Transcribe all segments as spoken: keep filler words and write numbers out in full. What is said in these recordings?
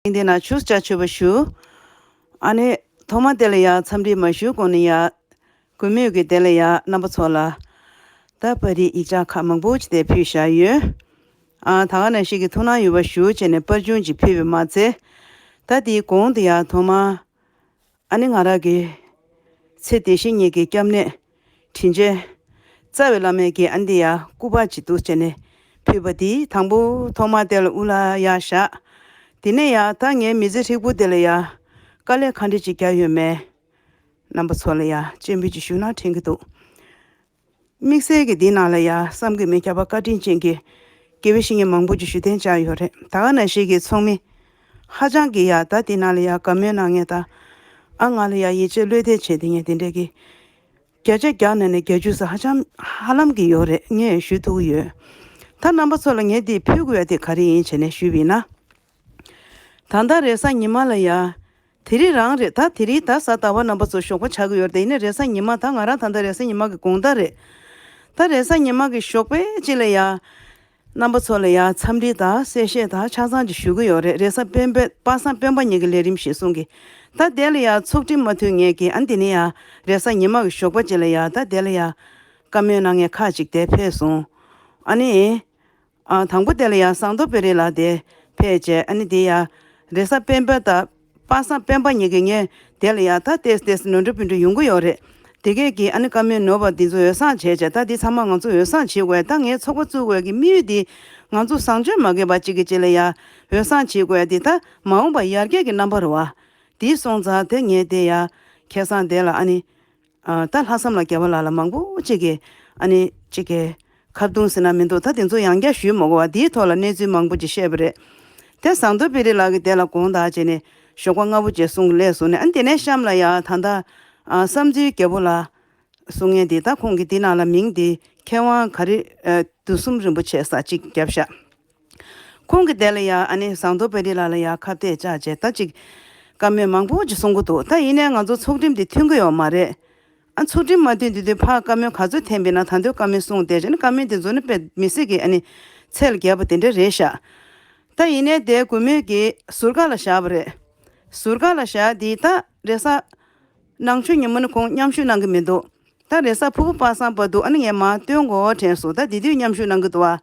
འདི་ན་ཆུ་ཆ་ཆོད་པ་ཞུ། ཨ་ནི་ཐོག་མ་དེ་ལ་ཡ་འཚམས་འདྲི་མ་ཞུ་གོང་ནས་ཡ། གུས་མོས་ཀྱི་དེ་ལ་ཡ་རྣམ་པ་ཚོ་ལ། ད་པར་རིས་ཡིག་ཆ་ཁག་མང་པོ་ཅིག་དེ་ཕུལ་བཞག་ཡོད། ཨ་ད་ག་ནང་བཞིན་གྱི་ཐུགས་སྣང་ཡོད་པ་ཞུ་བྱས་ནས་པར་ཆུང་ཅིག་ཕུལ་བས་མ་ཚད། ད་དེའི་གོང་དུ་ཡ་ཐོག་མ། ཨ་ནི་ང་རང་གི་ཚེ་འདི་ཕྱི་གཉིས་ཀྱི་སྐྱབས་གནས་དྲིན་ཅན་རྩ་བའི་བླ་མའི་གི་ཨ་འདི་ཡ་སྐུ་པར་ཅིག་འདུག་བྱས་ནས་ཕུལ་བ་འདི་དང་པོ་ཐོག་མ་དེ་ལ་དབུ་ལ་ཡ་བཞག་དེ་ནས་ཡ་ད་ངའི་མི་ཚེ་ཧྲིལ་པོ་དེ་ལ་ཡ་དཀའ་ལས་ག་འདྲ་ཅིག་བརྒྱབ་ཡོད་མེད་རྣམ་པ་ཚོ་ལ་ཡ་སྤྱན་འབུལ་ཅིག་ཞུ་ན་དྲན་གྱི་འདུག་དམིགས་བསལ་གྱི་འདི་ནང་ལ་ཡ་བསམ་གྱིས་མི་ཁྱབ་པ་བཀའ་དྲིན་ཅན་གྱི་དགེ་བའི་བཤེས་གཉེན་མང་པོ་ཅིག་ཞུ་གཏན་བཅག་ཡོད་རེད། ད་ག་ནང་བཞིན་གྱི་ཚོགས་མི་ཧ་ཅང་གི་ཡ་ད་འདི་ནང་ལ་ཡ་བཀའ་མོལ་གནང་མཁན་དང་ཨ་ང་ལ་ཡ་ཡིད་ཆེས་བློ་གཏད་བྱས་དེ་ངས་དེ་འདྲས་ཀྱི་བརྒྱ་ཆ་བརྒྱ་ནང་ནས་བརྒྱད་ཅུ་ཙམ་ཧ་ཅང་ཧ་ལམ་གྱི་ཡོད་རེད། ངས་ཞུ་ཐུབ་ཀྱི་ཡོད། ད་རྣམ་པ་ཚོ་ལ་ངས་འདི་ཕུལ་དགོས་ཡ་དེ་ག་རེ་ཡིན་བྱས་ནས་ཞུས་པ་ཡིན་ན། ད་ལྟ་རེས་གཟའ་ཉི་མ་ལ་ཡ། དེ་རིང་རང་རེད། ད་དེ་རིང་ད་གཟའ་ཟླ་བ་རྣམ་པ་ཚོ་ཞོགས་པ་ཆགས་ཀྱི་ཡོད་རེད། ཡིན་ནའི་རེས་གཟའ་ཉི་མ་ད་ང་རང་ད་ལྟ་རེས་གཟའ་ཉི་མ་གི་དགོང་དག་རེད། ད་རེས་གཟའ་ཉི་མ་གི་ཞོགས་པའི་ཅིག་ལ་ཡ། རྣམ་པ་ཚོ་ལ་ཡ་འཚམས་འདྲི་དང་གསལ་བཤད་དང་ཆ་ཚང་ཅིག་ཞུ་གི་ཡོད་རེད། རེས་གཟའ་སྤེན་པ་པ་སངས་སྤེན་པ་ཉིན་གྱི་ལས་རིམ་གཞིར་བཟུང་གི། ད་དེ་ལ་ཡ་ཚོགས་འགྲིམ་མ་ཐུབ་མཁན་གྱི་ཨ་འདི་ནས་ཡ་རེས་གཟའ་ཉི་མ་གི་ཞོགས་པ་ཅིག་ལ་ཡ་ད་དེ་ལ་ཡ་བཀའ་མོལ་གནང་མཁན་ཁག་ཅིག་དེ་ཕེབས་སོང་། ཨ་ནི། ཨ་དང་པོ་དེ་ལ་ཡང་ཟངས་མདོག་དཔལ་རི་ལགས་དེ་ཕེབས་བྱས། ཨ་ནི་དེ་ཡང་རེས་གཟའ་སྤེན་པ་དང་པ་སངས་སྤེན་པ་གཉིས་ཀྱི་ངས་དེ་ལ་ཡང་ད་ཏེས་ཏེས་ནོར་འཁྲུལ་སྤུན་འཁྲུལ་ཡོང་གི་ཡོད་རེད། དེ་གས་ཀྱི་ཨ་ནི་བཀའ་མོལ་ནོར་བ་འདི་ཚོ་འོས་གསང་བྱས་བྱས། ད་འདི་ཚང་མ་ང་ཚོ་འོས་གསང་བྱེད་དགོས། ད་ངས་ཚོགས་པ་བཙུགས་དགོས་ཀྱི་དམིགས་ཡུལ་འདི་ང་ཚོ་བཟང་སྤྱོད་མ་འགལ་བ་གཅིག་གི་གཅིག་ལ་ཡང་འོས་གསང་བྱེད་དགོས་འདི་ད་མ་འོངས་པ་ཡར་རྒྱས་ཀྱི་རྣམ་པ་རེད་བ། འདི་སོང་ཙང་དེ་ངས་དེ་ཡང་ཁ་སང་དེ་ལ་ཨ་ནི། ཨ་ད་ལྷག་བསམ་ལགས་རྒྱལ་བ་ལགས་ལ་མང་པོ་ཅིག་གིས་ཨ་ནི་ཅིག་གིས་ཁ་བརྡུང་ཟེར་ན་མི་འདུག་ད་དེ་ཚོ་ཡང་བསྐྱར་ཞུས་མ་དགོས་པ་དེའི་ཐོག་ལ་གནས་ཚུལ་མང་པོ་ཅིག་བཤད་པ་རེད། དེ་ཟངས་མདོག་དཔལ་རི་ལགས་ཀྱིས་དེ་ལ་དགོངས་དག་བྱས་ནས་ཞོགས་པ་སྔ་པོ་ཅིག་གསུང་གི་སླེབས་སོང་ནས། ཨ་ནི་དེ་ནས་གཤམ་ལ་ཡང་ད་ལྟ་ཨ་བསམ་ཚུལ་རྒྱལ་པོ་ལགས་གསུང་མཁན་དེ་ད་ཁོང་གི་དེ་ནང་ལ་མིང་དེ་མཁས་དབང་ག་རེ་ཨ་དུས་གསུམ་རིན་པོ་ཆེ་ས་ཅིག་བརྒྱབ་ཤག་ཁོང་གིས་དེ་ལ་ཡ་ཨ་ནི་ཟངས་མདོག་དཔལ་རི་ལགས་ལ་ཡ་ཁ་གཏད་བཅག་བྱས་ད་ཅིག་བཀའ་མོལ་མང་པོ་ཅིག་གསུང་གི་འདུག་ད་ཡིན་ནའི་ང་ཚོ་ཚོགས་འགྲིམ་དེ་མཐུན་གི་ཡོད་མ་རེད། ཨ་ཚོགས་འགྲིམ་མ་མཐུན་དུས་དུས་ཕར་བཀའ་མོལ་ག་ཚོད་འཐེན་པས་ན་ད་དུང་བཀའ་མོལ་གསུངས་བསྡད་བྱས་ནས་བཀའ་མོལ་དེ་ཚོ་ནི་དཔེ་མི་སྲིད་ཀྱི་ཨ་ནི་ཚད་ལ་བརྒལ་བ་དེ་འདྲ་རེད་ཤག་ད་ཡིན་ནའི་དེ་གུས་མོས་ཀྱིས་ཟུར་བཀག་ལ་བཞག་པ་རེད། ཟུར་བཀག་ལ་བཞག་དེ་ད་རེས་གཟའ་ནང་ཆོས་ཉིན་མོ་ནི་ཁོང་མཉམ་ཞུགས་གནང་གི་མི་འདུག་ད་རེས་གཟའ་ཕུར་བུ་པ་སངས་བར་དུ་ཨ་ནི་ངས་མར་སྟོན་དགོས་དྲན་སོང་། ད་དེ་དུས་མཉམ་ཞུགས་གནང་གི་འདུག་ཨ།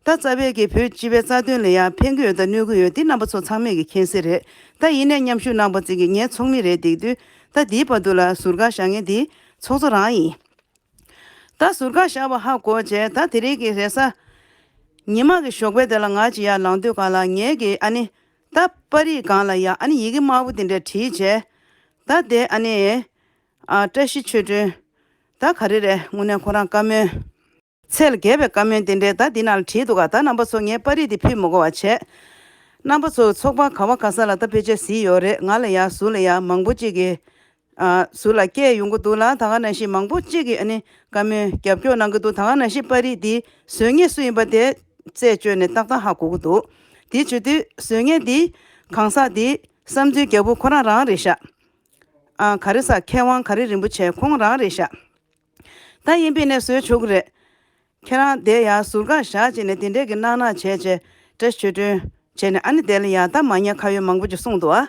ད་རྩ་བའི་གི་བོད་སྤྱི་པའི་རྩ་དོན་ལ་ཡང་ཕན་གི་ཡོད་དང་གནོད་གི་ཡོད་དེ་རྣམ་པ་ཚོ་ཚང་མས་གི་མཁྱེན་གསལ་རེད། ད་ཡིན་ནའི་མཉམ་ཞུགས་གནང་བ་ཙིག་གི་ངའི་ཚོགས་མི་རེད་འདུག་དུས་ད་དེའི་བར་དུ་ལ་ཟུར་བཀག་བཞག་མཁན་དེ་ཚོགས་གཙོ་རང་ཡིན། ད་ཟུར་བཀག་བཞག་པ་ཧ་གོ་བྱས་ད་དེ་རིང་གི་རེས་གཟའ་ཉི་མ་གི་ཞོགས་པའི་དེ་ལ་ང་ཅི་ཡར་ལངས་དུས་ག་ལ་ངས་གི་ཨ་ནི་ད་པར་རིས་སྒང་ལ་ཡ་ཨ་ནི་ཡི་གེ་དམར་པོ་དེ་འདྲ་བྲིས་བྱས། ད་དེ་ཨ་ནི་ཨ་བཀྲ་ཤིས་ཆོས་སྒྲོན་ད་ག་རེ་རེད། དངོས་གནས་ཁོ་རང་བཀའ་མོལ་ཚད་ལ་བརྒལ་བའི་བཀའ་མོལ་དེ་འདྲའི་ད་འདི་ནང་ལ་བྲིས་འདུག་ག་ད་རྣམ་པ་ཚོ་ངས་པར་རིས་དེ་ཕུལ་མི་དགོས་པ་བྱས། རྣམ་པ་ཚོ་ཚོགས་པ་ག་བ་ག་ས་ལ་ད་ཕལ་ཆེར་གཟིགས་ཡོད་རེད། ང་ལ་ཡ་ཟུར་ལ་ཡ་མང་པོ་ཅིག་གིས་ཨ་ཟུར་ལ་སྐད་ཡོང་གི་འདུག་ལ། ད་ག་ནང་བཞིན་མང་པོ་ཅིག་གིས་ཨ་ནི་བཀའ་མོལ་རྒྱབ་སྐྱོར་གནང་གི་འདུག་ད་ག་ནང་བཞིན་པར་རིས་འདི་བཟོ་མཁན་སུ་ཡིན་པ་དེ་རྩད་གཅོད་ནས་ཏག་ཏག་ཧ་གོ་གི་འདུག་དེ་བྱེད་དུས་བཟོ་མཁན་འདི་གང་ཟག་འདི་བསམ་ཚུལ་རྒྱལ་པོ་ཁོ་རང་རང་རེད་ཤག་ཨ་ག་རེ་ཟ་མཁས་དབང་ག་རེ་རིན་པོ་ཆེ་ཁོང་རང་རེད་ཤག་ད་ཡིན་པས་ནས་བཟོས་ཆོག་གི་རེད། ཁྱེད་རང་དེ་ཡར་ཟུར་བཀག་བཞག་བྱས་ནས་དེ་འདྲས་ཀྱི་གནང་གནང་བྱས་བྱས་བཀྲ་ཤིས་ཆོས་སྒྲོན་བྱས་ནས་ཨ་ནི་དེ་ལ་ཡར་ད་མ་ཉེས་ཁ་གཡོག་མང་པོ་ཅིག་གསུངས་འདུག་ཨ།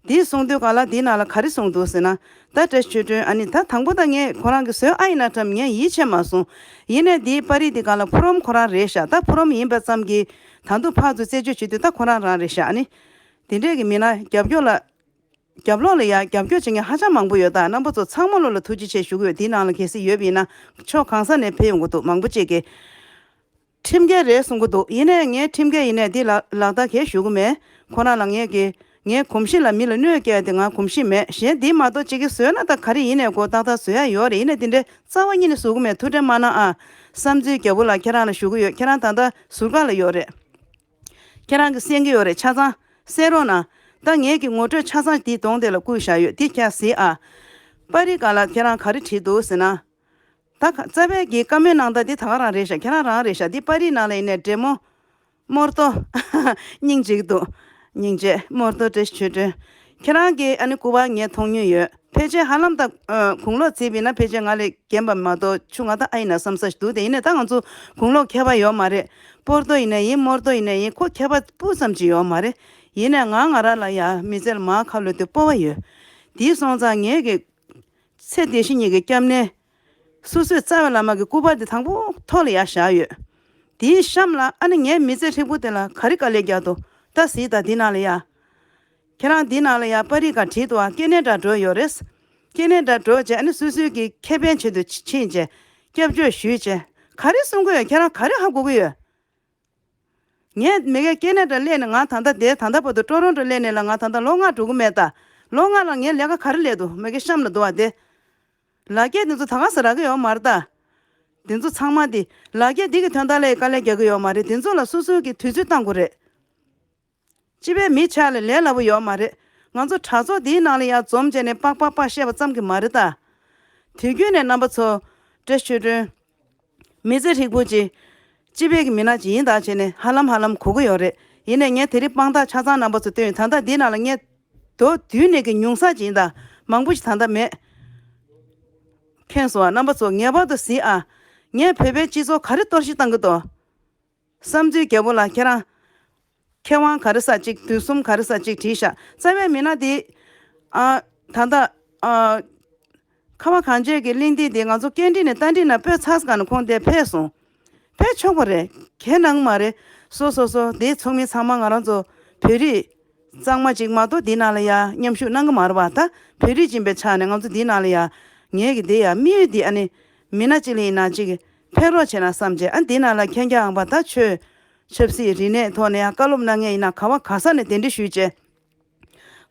དེ་གསུངས་དུས་ག་ལ་དེའི་ནང་ལ་ག་རེ་གསུངས་འདུག་ཟེར་ན། ད་བཀྲ་ཤིས་ཆོས་སྒྲོན་ཨ་ནི་ད་དང་པོ་ད་ངས་ཁོ་རང་གི་བཟོས་ཨ་ཡིན་ན་འགྲམ་ངས་ཡིད་ཆེས་མ་སོང་། ཡིན་ནའི་དེའི་པར་རིས་དེ་ག་ལ་ཕུ་རོམ་ཁོ་རང་རེད་ཤག་ད་ཕུ་རོམ་ཡིན་པ་ཙམ་གྱིས་ད་དུང་ཕར་ཚུར་རྩད་གཅོད་བྱེད་དུས་ད་ཁོ་རང་རང་རེད་ཤག་ཨ་ནི་དེ་འདྲས་ཀྱི་མི་སྣ་རྒྱབ་སྐྱོར་ལ། རྒྱབ་ལོགས་ལ་ཡང་རྒྱབ་སྐྱོར་བྱེད་མཁན་ཧ་ཅང་མང་པོ་ཡོད། ད་རྣམ་པ་ཚོ་ཚང་མ་ལོ་ལ་ཐུགས་རྗེ་ཆེ་ཞུ་གི་ཡོད། དེའི་ནང་ལ་གལ་སྲིད་ཡོད་པ་ཡིན་ན་ཕྱོགས་གང་ས་ནས་ཕེབས་ཡོང་གི་འདུག་མང་པོ་ཅིག་གིས། ཁྲིམས་འགལ་རེད་གསུང་གི་འདུག་ཡིན་ནའི་ངས་ཁྲིམས་འགལ་ཡིན་ནའི་འདི་ལ་ལག་བསྟར་གས་ཞུ་གི་མེད། ཁོ་རང་ལ་ངས་ཀྱི་ངའི་གོམས་གཤིས་ལ་མི་ལ་གནོད་སྐྱེལ་དེ་ང་གོམས་གཤིས་མེད། གཞན་འདི་མ་གཏོགས་ཅིག་གིས་བཟོས་ན་ད་ག་རེ་ཡིན་ནའི་གོ་ཏག་ཏག་བཟོ་ཡ་ཡོད་རེད། ཡིན་ནའི་འདི་འདྲའི་རྩ་བ་ཉིད་ནས་ཞུ་གི་མེད། ཐུགས་ཁྲལ་མ་གནང་ཨ། བསམ་ཚུལ་རྒྱལ་པོ་ལགས་ཁྱེད་རང་ལ་ཞུ་གི་ཡོད། ཁྱེད་རང་ད་ལྟ་ཟུར་བཀག་ལ་ཡོད་རེད། ཁྱེད་རང་གིས་གསན་གྱི་ཡོད་རེད། ཆ་ཚང་གསན་རོགས་གནང་། ད་ངས་ཀྱི་ངོ་སྤྲོད་ཆ་ཚང་འདིའི་གདོང་དེ་ལ་བསྐུར་བཞག་ཡོད། འདི་ཁྱེད་གཟིགས་ཨ། པར་རིས་སྒང་ལ་ཁྱེད་རང་ག་རེ་བྲིས་འདུག་ཟེར་ན། ད་ག་རྩ་བའི་གི་བཀའ་མོལ་གནང་སྟངས་འདི་ད་ག་རང་རེད་ཤག་ཁྱེད་རང་རང་རེད་ཤག་འདི་པར་རིས་ནང་ལ་ཡིན་ནའི་འདྲེ་མོ། རྨོར་ཏོ། སྙིང་རྗེ་གི་འདུག་སྙིང་རྗེ་རྨོར་ཏོ་བཀྲ་ཤིས་ཆོས་སྒྲོན། ཁྱེད་རང་གི་ཨ་ནི་སྐུ་པར་ངས་མཐོང་མྱོང་ཡོད། ཕལ་ཆེར་ཧ་ལམ་ད་ཨ་གུང་ལོག་བརྩིས་པ་ཡིན་ན་ཕལ་ཆེར་ང་ལས་རྒན་པ་མ་གཏོགས་ཆུང་ང་ད་ཨ་ཡིན་ན་བསམ་ས་ཞིག་འདུག་དེ་ཡིན་ནའི་ད་ང་ཚོ་གུང་ལོག་ཁྱད་པར་ཡོད་མ་རེད། སྤོར་ཏོ་ཡིན་ན་ཡིན། རྨོར་ཏོ་ཡིན་ན་ཡིན། ཁོ་ཁྱད་པར་སྤུ་ཙམ་ཅིག་ཡོད་མ་རེད། ཡིན་ནའི་ང་ང་རང་ལ་ཡ་མི་ཚེར་མར་ཁ་ལོ་དུ་སྤོབས་པ་ཡོད། དེའི་སོང་ཙང་ངེད་ཀྱི་ཚེ་འདི་ཕྱི་གཉིས་ཀྱི་སྐྱབས་གནས། སོ་སོའི་རྩ་བའི་བླ་མ་གི་སྐུ་པར་འདི་དང་པོ་ཐོག་ལ་ཡ་བཞག་ཡོད། དེའི་གཤམ་ལ་ཨ་ནི་ངའི་མི་ཚེ་ཧྲིལ་པོ་དེ་ལ་ག་རེ་དཀའ་ལས་བརྒྱབ་འདུག་ད་གཟིགས་དང་འདི་ནང་ལ་ཡ། ཁྱེད་རང་འདི་ནང་ལ་ཡ་པར་རིས་ཁ་བྲིས་འདུག་ཨ། སྐྱེ་གནས་འདྲ་འགྲོ་ཡོད་རེད། སྐྱེ་གནས་འདྲ་འགྲོ་བྱས་ཨ་ནི་སོ་སོའི་གི་ཁེ་ཕན་ཆེད་དུ་ཕྱིན་བྱས་སྐྱབས་བཅོལ་ཞུས་བྱས་ག་རེ་གསུང་གི་ཡོད། ཁྱེད་རང་ག་རེ་ཧ་གོ་གི་ཡོད། ངས་མི་ཁའི་སྐྱེ་གནས་འདྲ་སླེབས་ནས་ང་ད་ལྟ་དེ་ད་ལྟ་བར་དུ་ཀྲོ་རོན་ཀྲོ་སླེབས་ནས་ལ་ང་ད་ལྟ་ལོ་ལྔ་འགྲོ་གི་མེད་ད། ལོ་ལྔ་ལ་ངའི་ལས་ཀ་ག་རེ་སླེབས་འདུག་མི་ཁའི་གཤམ་ལ་འདུག་བ་དེ། ལ་རྒྱ་འདི་ཚོ་ད་ག་ས་རག་གི་ཡོད་མ་རེད་ད། འདི་ཚོ་ཚང་མ་འདི་ལ་རྒྱ་འདི་གི་དོན་དག་ལ་དཀའ་ལས་རྒྱག་གི་ཡོད་མ་རེད། འདི་ཚོ་ལ་སོ་སོའི་གི་དུས་ཚོད་བཏང་དགོས་རེད། སྤྱི་པའི་མི་ཆགས་ལ་ལས་སླ་པོ་ཡོད་མ་རེད། ང་ཚོ་གྲྭ་ཚོགས་འདིའི་ནང་ལ་ཡར་འཛོམས་བྱས་ནས་པག་པག་པག་བཤད་པ་ཙམ་གྱིས་མ་རེད་ད། དུས་རྒྱུན་ནས་རྣམ་པ་ཚོ། བཀྲ་ཤིས་ཆོས་སྒྲོན། མི་ཚེ་ཧྲིལ་པོ་ཅིག་སྤྱི་པའི་གི་མི་སྣ་ཅིག་ཡིན་ད་བྱས་ནས་ཧ་ལམ་ཧ་ལམ་གོ་གི་ཡོད་རེད། ཡིན་ནའི་ངས་དེ་རིང་དཔང་རྟགས་ཆ་ཚང་རྣམ་པ་ཚོ་སྟོན་ཡོད། ད་ལྟ་འདི་ནང་ལ་ངས་མདོར་བསྡུས་ནས་གི་ཉུང་ས་ཅིག་ཡིན་ད། མང་པོ་ཞིག་ད་ལྟ་མེད། མཁྱེན་སོང་ཨ། རྣམ་པ་ཚོ་ངེས་པར་དུ་གཟིགས་ཨ། ངས་བོད་པའི་སྤྱི་ཚོགས་ག་རེ་གཏོར་བཤིག་བཏང་གི་འདུག་བསམ་ཚུལ་རྒྱལ་པོ་ལ་ཁྱེད་རང་། མཁས་དབང་ག་རེ་ས་གཅིག་དུས་གསུམ་ག་རེ་ས་གཅིག་བྲིས་ཤག་རྩ་བའི་མི་སྣ་དེ། ཨ། ད་ལྟ། ཨ། ཁ་བ་གངས་ཅན་གྱི་གླེང་སྟེགས་དེ་ང་ཚོ་སྐད་འཕྲིན་ནས་རྟ་མགྲིན་ནང་སྤོས་ཚར་ག་ནས་ཁོང་དེ་ཕེབས་སོང་། ཕེབས་ཆོག་པ་རེད། གལ་གནང་མ་རེད། སོ་སོ་སོ་དེ་ཚོགས་མི་ཚང་མ་ང་རང་ཚོ་བོད་རིགས་གཙང་མ་གཅིག་མ་གཏོགས་འདི་ནང་ལ་ཡ་མཉམ་ཞུགས་གནང་གི་མ་རེད་པ། ད་བོད་རིགས་ཡིན་པའི་ཆ་ནས་ང་ཚོ་འདི་ནང་ལ་ཡ་ངེད་ཀྱི་དེ་ཡ་དམིགས་ཡུལ་འདི་ཨ་ནི་མི་སྣ་གཅིག་ལ་ཡིན་ན་གཅིག་ཕེབས་རོགས་བྱས་ན་བསམ་བྱས། ཨ་འདི་ནང་ལ་མཁྱེན་རྒྱ་ཨང་པ་ད་ཆོས། ཆབ་སྲིད་རིག་གནས་ཐོག་ནས་ཡང་བཀའ་སློབ་གནང་མཁན་ཡིན་ན་ག་བ་ག་ས་ནས་གདན་འདྲེན་ཞུས་བྱས།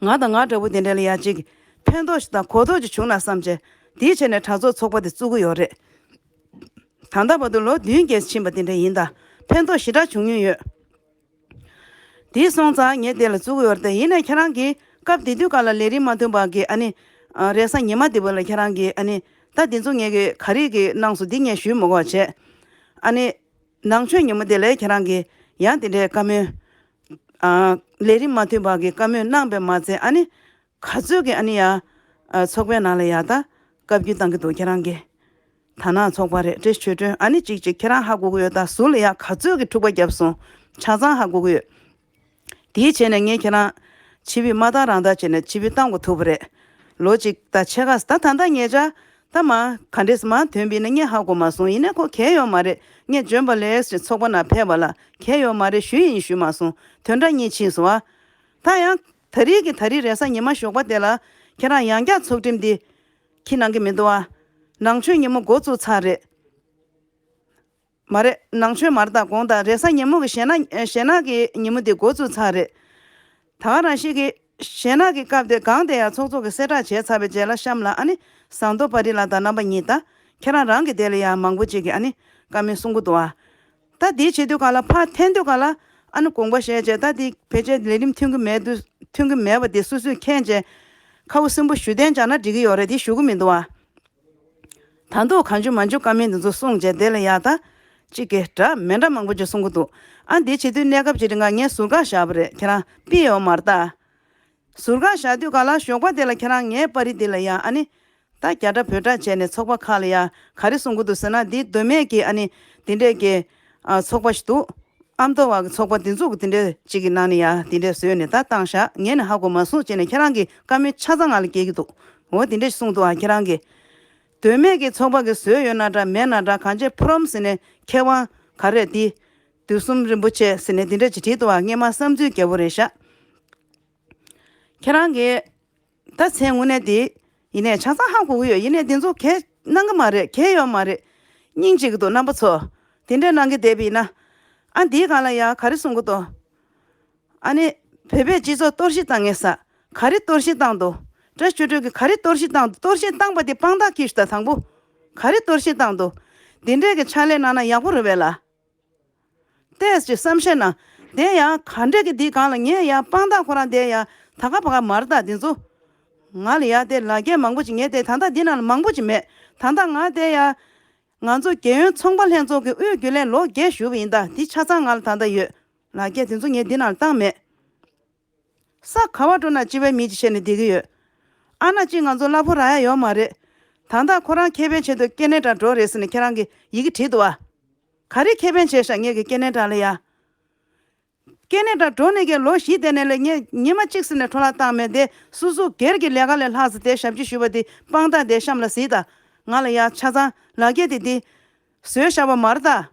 ང་དང་ང་འདྲ་པོ་དེ་འདྲ་ལ་ཡ་གཅིག་ཕན་ཐོགས་ཤིག་དང་གོ་རྟོགས་ཅིག་བྱུང་ན་བསམ་བྱས། དེའི་ཆེད་ནས་གྲྭ་ཚོགས་ཚོགས་པ་དེ་བཙུགས་ཀྱི་ཡོད་རེད། ད་ལྟ་བར་དུ་ལོ་བདུན་བརྒྱད་ཕྱིན་པ་དེ་འདྲ་ཡིན་ད། ཕན་ཐོགས་ཞེ་དྲག་བྱུང་མྱོང་ཡོད། དེ་སོང་ཙང་ངས་དེ་ལ་བཙུགས་ཀྱི་ཡོད་རེད་དེ། ཡིན་ནའི་ཁྱེད་རང་གིས་སྐབས་དེ་དུས་སྐབས་ལ་ལས་རིམ་མ་མཐུན་པ་གི་ཨ་ནི། ཨ། རེས་གཟའ་ཉི་མ་དེ་བ་ལ་ཁྱེད་རང་གིས་ཨ་ནི། ད་དེ་ཚོ་ངས་གི་ག་རེ་གི་གནང་སོང་འདི་ངས་ཞུས་མི་དགོས་བྱས། ཨ་ནི། ནང་ཆོས་ཉིན་མོ་དེ་ལ་ཁྱེད་རང་གིས་ཡང་དེ་འདྲའི་བཀའ་མོལ། ཨ། ལས་རིམ་མ་མཐུན་པ་གི་བཀའ་མོལ་གནང་བས་མ་ཚད་ཨ་ནི། ག་ཚོད་ཀྱི་ཨ་ནི་ཡ། ཨ། ཚོགས་པའི་ནང་ལ་ཡ་ད་བཀའ་བཀྱོན་བཏང་གི་འདུག་ཁྱེད་རང་གིས། དར་ནག་ཚོགས་པ་རེད། བཀྲ་ཤིས་ཆོས་སྒྲོན་ཨ་ནི་གཅིག་གཅིག་ཁྱེད་རང་ཧ་གོ་གི་ཡོད་ད། ཟུར་ལ་ཡ་ག་ཚོད་ཀྱི་འཁྲུག་པ་བརྒྱབ་སོང་། ཆ་ཚང་ཧ་གོ་གི་ཡོད། དེའི་ཆེད་ནས་ངས་ཁྱེད་རང་ཕྱི་པོད་མ་བཏང་རང་བཏང་བྱས་ནས་ཕྱི་པོད་བཏང་དགོས་ཐུག་པ་རེད། ལོ་གཅིག་ད་ཕྱེད་ཀ་ད་ད་ལྟ་ཉེ་ཆར་ད་མ་ག་འདྲས་མ་ཐོན་པ་ཡིན་ན་ངས་ཧ་གོ་མ་སོང་། ཡིན་ནའི་ཁོ་གལ་ཡོད་མ་རེད། ངས་འཇོན་པ་ལས་ཞེས་ཚོགས་པ་ནང་ཕེབས་པ་ལ་གལ་ཡོད་མ་རེད་ཞུས་ཡིན་ཞུས་མ་སོང་། དོན་དག་གཉིས་ཕྱིན་སོང་ཨ། ད་ཡང་ད་རེས་ཀྱི་ད་རེས་རེས་གཟའ་ཉི་མ་ཞོགས་པ་དེ་ལ་ཁྱེད་རང་ཡང་བསྐྱར་ཚོགས་ཁྲིམས་འདི་ཁྱི་གནང་གི་མི་འདུག་ཨ། ནང་ཆོས་ཉིན་མོ་འགོ་བཙུགས་ཚར་རེད། མ་རེད། ནང་ཆོས་མ་རེད་ད། དགོངས་དག་རེས་གཟའ་ཉིན་མོ་གི་གཞས་སྣ་གཞས་སྣ་གི་ཉིན་མོ་དེ་འགོ་བཙུགས་ཚར་རེད། ད་ག་རང་བཞིན་གྱི་གཞས་སྣ་གི་སྐབས་དེ་སྒང་དེ་ཡང་ཚོགས་གཙོ་གི་གསལ་བསྒྲགས་བྱས་ཚར་བའི་རྗེས་ལ་གཤམ་ལ་ཨ་ནི་ཟངས་མདོག་དཔལ་རི་ལགས་དང་རྣམ་པ་གཉིས་དང་ཁྱེད་རང་རང་གི་དེ་ལ་ཡང་མང་པོ་ཅིག་གིས་ཨ་ནི་བཀའ་མོལ་གསུང་གི་འདུག་ཨ། ད་དེའི་བྱེད་དུས་ག་ལ་ཕར་འཐེན་དུས་ག་ལ་ཨ་ནི་དགོངས་པ་བཞེས་བྱས། ད་དེ་ཕལ་ཆེར་ལས་རིམ་མཐུན་གྱི་མེད་དུས་མཐུན་གྱི་མེད་པ་དེ་སོ་སོས་མཁྱེན་བྱས་ཁ་བོ་སྲིན་པོ་ཞུ་གཏན་འཇགས་ན་འགྲིག་གི་ཡོད་རེད། དེ་ཞུ་གི་མི་འདུག་ཨ། ད་དུང་གང་བྱུང་མང་བྱུང་བཀའ་མོལ་འདི་ཚོ་གསུངས་བྱས་དེ་ལ་ཡ་ད་གཅིག་གིས་འདྲ་མི་འདྲ་མང་པོ་ཅིག་གསུང་གི་འདུག་ཨ་འདི་བྱེད་དུས་གནས་སྐབས་ཅིག་རིང་ང་ངས་ཟུར་བཀག་བཞག་པ་རེད། ཁྱེད་རང་ཕུད་ཡོད་མ་རེད་ད། ཟུར་བཀག་བཞག་དུས་ག་ལ་ཞོགས་པ་དེ་ལ་ཁྱེད་རང་ངའི་པར་རིས་འདི་ལ་ཡ་ཨ་ནི་ད་རྒྱ་སྒྲ་བོད་སྒྲ་བྱས་ནས་ཚོགས་པ་ཁག་ལ་ཡ་ག་རེ་གསུང་གི་འདུག་ཟེར་ན། འདི་མདོ་སྨད་ཀྱི་ཨ་ནི་འདི་འདྲས་ཀྱི་ཨ་ཚོགས་པ་ཞིག་འདུག་ཨ་མདོ་བ་གི་ཚོགས་པ་འདི་ཚོ་གི་འདི་འདྲས་ཅིག་གི་ནང་ནས་ཡ་འདི་འདྲས་བཟོས་ནས་ད་བཏང་བཞག་ངས་ནི་ཧ་གོ་མ་སོང་བྱས་ནས་ཁྱེད་རང་གི་བཀའ་མོལ་ཆ་ཚང་ང་ལ་སྐྱེལ་གི་འདུག་འོ་འདི་འདྲས་གསུངས་འདུག་ཨ། ཁྱེད་རང་གིས་མདོ་སྨད་ཀྱི་ཚོགས་པ་གི་བཟོས་ཡོད་ན་འདྲ་མེད་ན་འདྲ། གང་ཅི་ཕུ་རམ་ཟེར་ནས་མཁས་དབང་ག་རེ་འདི་དུས་གསུམ་རིན་པོ་ཆེ་ཟེར་ནས་འདི་འདྲས་ཅིག་བྲིས་འདུག་ཨ། སྔས་མ་བསམ་ཚུལ་རྒྱལ་པོ་རེད་ཤག་ཁྱེད་རང་གིས་ད་མཚན་དངོས་གནས་དེ་ཡིན་ནའི་ཆ་ཚང་ཧ་གོ་གི་ཡོད། ཡིན་ནའི་དེ་ཚོ་གལ་གནང་གི་མ་རེད། གལ་ཡོད་མ་རེད། སྙིང་རྗེ་གི་འདུག་རྣམ་པ་ཚོ། དེ་འདྲས་གནང་གི་བསྡད་པ་ཡིན་ན། ཨ་འདིའི་སྒང་ལ་ཡ་ག་རེ་གསུང་གི་འདུག་ཨ་ནི་བོད་པའི་སྤྱི་ཚོགས་གཏོར་བཤིག་བཏང་ངེས་ས་ག་རེ་གཏོར་བཤིག་བཏང་འདུག་བཀྲ་ཤིས་ཆོས་སྒྲོན་གྱིས་ག་རེ་གཏོར་བཤིག་བཏང་འདུག་གཏོར་བཤིག་བཏང་པ་དེ་དཔང་རྟགས་ཁྱེར་ཤོག་ད་དང་པོ། ག་རེ་གཏོར་བཤིག་བཏང་འདུག་འདི་འདྲས་ཀྱི་ཕྱག་ལས་གནང་ན་ཡག་པོ་རེད་པས་ལ། ཏོག་ཙམ་བསམ་ཤེས་ན། དེ་ཡང་ག་འདྲས་ཀྱི་འདི་སྒང་ལ་ངས་ཡང་དཔང་རྟགས་ཁོ་རང་དེ་ཡང་ད་ག་བ་ག་མ་རེད་ད། འདི་ཚོ་ང་ལ་ཡང་དེ་ལ་རྒྱ་མང་པོ་ཅིག་ངས་དེ་ད་ལྟ་འདི་ནང་ལ་མང་པོ་ཅིག་མེད། ད་ལྟ་ང་དེ་ཡང་ང་ཚོ་རྒྱལ་ཡོངས་ཚོང་པ་ལྷན་ཚོགས་ཀྱི་དབུས་རྒྱུན་ལས་ལོ་བརྒྱད་བཞུགས་པ་ཡིན་ད། འདི་ཆ་ཚང་ང་ལ་ད་ལྟ་ཡོད། ལ་རྒྱ་དེ་ཚོ་ངས་འདི་ནང་ལ་བཏང་མེད། ས་ག་བ་འགྲོ་ན་སྤྱི་པའི་མི་ཅིག་བྱས་ནས་བསྡད་ཀྱི་ཡོད། ཨ་ན་ཅིག་ང་ཚོ་གླ་ཕོགས་རག་ཡ་ཡོད་མ་རེད། ད་ལྟ་ཁོ་རང་ཁེ་ཕན་ཆེད་དུ་སྐྱེ་གནས་འདྲ་འགྲོ་རེད་ཟེར་ནས་ཁྱེད་རང་གིས་ཡི་གེ་བྲིས་འདུག་ཨ། ག་རེ་ཁེ་ཕན་བྱས་ཤག་ངེད་ཀྱི་སྐྱེ་གནས་འདྲ་ལ་ཡ། སྐྱེས་ནས་ད་འགྲོ་ནས་ཀྱི་ལོ་བཞི་དེ་ནས་ལས་ངས་ཉི་མ་གཅིག་ཟིན་ནས་འཕྲོ་བརླག་བཏང་མེད་དེ། སོ་སོ་སྒེར་གྱི་ལས་ཀ་ལས་ལྷག་ཙམ་དེ་ཞབས་ཕྱི་ཞུས་པ་དེ་དཔང་རྟགས་དེ་གཤམ་ལ་གཟིགས་དང་། ང་ལ་ཡ་ཆ་ཚང་ལག་འཁྱེར་དེ་དེ་བཟོས་བཞག་པ་མ་རེད་ད།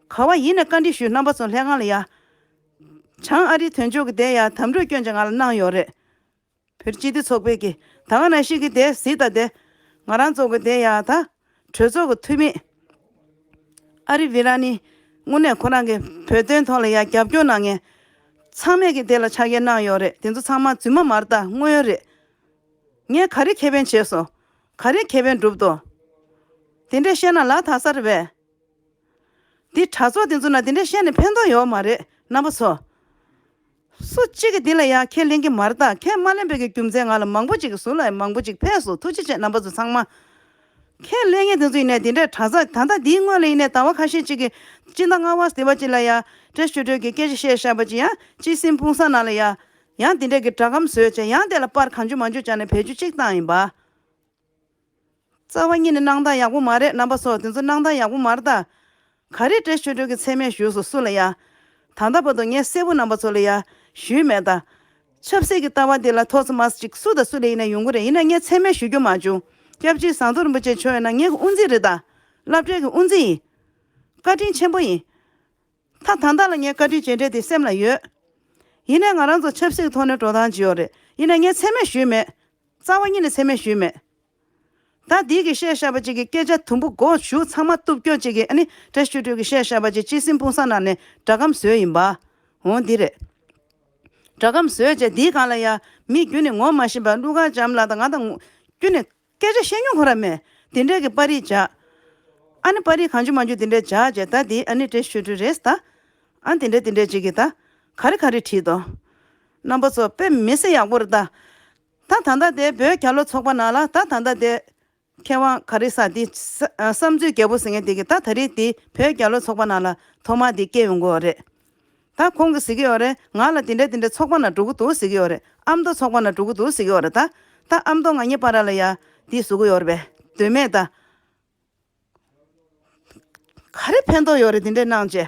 ག་བ་ཡིན་ནས་བཀའ་འདྲི་ཞུས། རྣམ་པ་ཚོ་ལྷན་ཁང་ལ་ཡ། བྱང་ཨ་རིའི་དོན་གཅོད་ཀྱི་དེ་ཡ་དམ་ཕྲུག་སྐྱོན་ཅན་ང་ལ་གནང་ཡོད་རེད། བོད་སྤྱི་འཐུས་ཚོགས་པའི་གི་ད་ག་ནང་བཞིན་གི་དེ་གཟིགས་དང་དེ། ང་རང་ཚོ་གི་དེ་ཡ་ད། གྲོས་ཚོགས་ཀྱི་འཐུས་མི། ཨ་རི་བི་ར་ནི། དངོས་གནས་ཁོ་རང་གི་བོད་དོན་ཐོག་ལ་ཡ་རྒྱབ་སྐྱོར་གནང་མཁན། ཚང་མས་ཀྱི་དེ་ལ་ཕྱག་འཁྱེར་གནང་ཡོད་རེད། དེ་ཚོ་ཚང་མ་རྫུན་མ་མ་རེད་ད། དངོས་ཡོད་རེད། ངས་ག་རེ་ཁེ་ཕན་བྱས་སོང་། ག་རེ་ཁེ་ཕན་བསྒྲུབས་དོ། དེ་འདྲས་བཤད་ན་ལ་དག་ས་རེད་པས། འདི་གྲྭ་ཚོགས་དེ་ཚོ་ན་དེ་འདྲས་བཤད་ནས་ཕན་ཐོགས་ཡོད་མ་རེད། རྣམ་པ་ཚོ། སུ་གཅིག་གིས་འདི་ལ་ཡང་ཁས་ལེན་གྱི་མ་རེད་ད། ཁས་མ་ལེན་པའི་གི་རྒྱུ་མཚན་ང་ལ་མང་པོ་ཅིག་གི་ཟུར་ལ་མང་པོ་ཅིག་ཕེབས་སོང་། ཐུགས་རྗེ་ཆེ་རྣམ་པ་ཚོ་ཚང་མ། ཁས་ལེན་མཁན་དེ་ཚོ་ཡིན་ནའི་དེ་འདྲའི་གྲྭ་ཚང་ད་ལྟ་འདིའི་སྔོན་ལ་ཡིན་ནའི་ཟླ་བ་ཁ་ཤས་ཅིག་གི་སྤྱི་ཟླ་ལྔ་པ་ཟེར་བ་ཅིག་ལ་ཡ་བཀྲ་ཤིས་ཆོས་སྒྲོན་གྱིས་སྐད་ཆ་བཤད་བཞག་པ་ཅིག་ཡང་སྤྱི་སེམས་སྤུངས་ས་ནང་ལ་ཡ་ཡང་དེ་འདྲའི་གི་སྒྲ་སྒམ་བཟོས་བྱས་ཡང་དེ་ལ་པར་གང་བྱུང་མང་བྱུང་བྱས་ནས་བེད་སྤྱོད་ཅིག་བཏང་ཡིན་པ། རྩ་བ་ཉིད་ནས་སྣང་དག་ཡག་པོ་མ་རེད། རྣམ་པ་ཚོ་དེ་ཚོ་སྣང་དག་ཡག་པོ་མ་རེད་ད། ག་རེ་བཀྲ་ཤིས་ཆོས་སྒྲོན་གྱིས་མཚན་སྨད་ཞུས་སོང་སུ་ལ་ཡ། ད་ལྟ་བར་དུ་ངས་གསལ་པོ་རྣམ་པ་ཚོ་ལ་ཡ་ཞུས་མེད་ད། ཆབ་སྲིད་ཀྱི་ལྟ་བ་འདི་ལ་ཐོག་ཙམ་མ་ཅིག་སུ་དང་སུ་ལ་ཡིན་ན་ཡོང་གི་རེད། ཡིན་ན་ངས་མཚན་སྨད་ཞུ་རྒྱུ་མ་བྱུང་། སྐྱབས་རྗེ་ཟམ་གདོང་རིན་པོ་ཆེ་མཆོག་ཡིན་ན་ངའི་དབུ་འཛིན་རེད་ད། སློབ་གྲྭའི་གི་དབུ་འཛིན་ཡིན། བཀའ་དྲིན་ཆེན་པོ་ཡིན། ད་ད་ལྟ་ལ་ངས་བཀའ་དྲིན་རྗེས་དྲན་དེ་སེམས་ལ་ཡོད། ཡིན་ནའི་ང་རང་ཚོ་ཆབ་སྲིད་ཀྱི་ཐོག་ནས་འགྲོ་སྟངས་ཅིག་ཡོད་རེད། ཡིན་ན་ངས་མཚན་སྨད་ཞུས་མེད། རྩ་བ་ཉིད་ནས་མཚན་སྨད་ཞུས་མེད། ད་འདི་གི་བཤད་བཞག་པ་ཅིག་གི་སྐད་ཆ་དུམ་བུ་མགོ་གཞུག་ཚང་མ་གཏུབ་སྐྱོ་ཅིག་གི་ཨ་ནི་བཀྲ་ཤིས་ཆོས་སྒྲོན་གྱིས་བཤད་བཞག་པ་ཅིག་སྤྱི་སེམས་སྤུངས་ས་ནང་ནས་སྒྲ་སྒམ་བཟོས་ཡིན་པ། འོང་འདི་རེད། སྒྲ་སྒམ་བཟོས་བྱས་འདིའི་སྒང་ལ་ཡ་མི་རྒྱུན་ནས་ངོ་མ་ཤེས་པ་ཀླུ་མཁར་བྱམས་ལགས་དང་ང་དང་རྒྱུན་ནས་སྐད་ཆ་བཤད་མྱོང་ཁོ་ར་མེད། དེ་འདྲས་ཀྱི་པར་རིས་བྱ། ཨ་ནི་པར་རིས་གང་བྱུང་མང་བྱུང་དེ་འདྲས་བྱ་བྱས་ད་འདི་ཨ་ནི་བཀྲ་ཤིས་ཆོས་སྒྲོན་རེད་ད། ཨ་དེ་འདྲས་དེ་འདྲས་ཅིག་གི་ད། ག་རེ་ག་རེ་བྲིས་དོ། རྣམ་པ་ཚོ་དཔེ་མི་སྲིད་ཡག་པོ་རེད་ད། ད་ད་ལྟ་དེ་བོད་རྒྱལ་ལོ་ཚོགས་པ་ནང་ལ་ད་ད་ལྟ་དེ། མཁས་དབང་ག་རེ་ཟེར་དེ་ས་ཨ་བསམ་ཚུལ་རྒྱལ་པོ་ཟེར་མཁན་དེ་གི་ད་ད་རེས་དེ་བོད་རྒྱལ་ལོ་ཚོགས་པ་ནང་ལ་ཐོག་མར་དེ་སྐྱེས་ཡོང་གི་ཡོད་རེད། ད་ཁོང་གིས་ཟེར་གི་ཡོད་རེད། ང་ལ་དེ་འདྲ་དེ་འདྲ་ཚོགས་པ་ནང་འགྲོ་གི་འདུག་ཟེར་གི་ཡོད་རེད། ཨ་མདོ་ཚོགས་པ་ནང་འགྲོ་གི་འདུག་ཟེར་གི་ཡོད་རེད་ད། ད་ཨ་མདོ་ང་གཉིས་བར་ལ་ཡ་དེ་ཟེར་གི་ཡོད་རེད་པས། དོན་མེད་ད། ག་རེ་ཕན་ཐོགས་ཡོད་རེད་དེ་འདྲས་གནང་བྱས།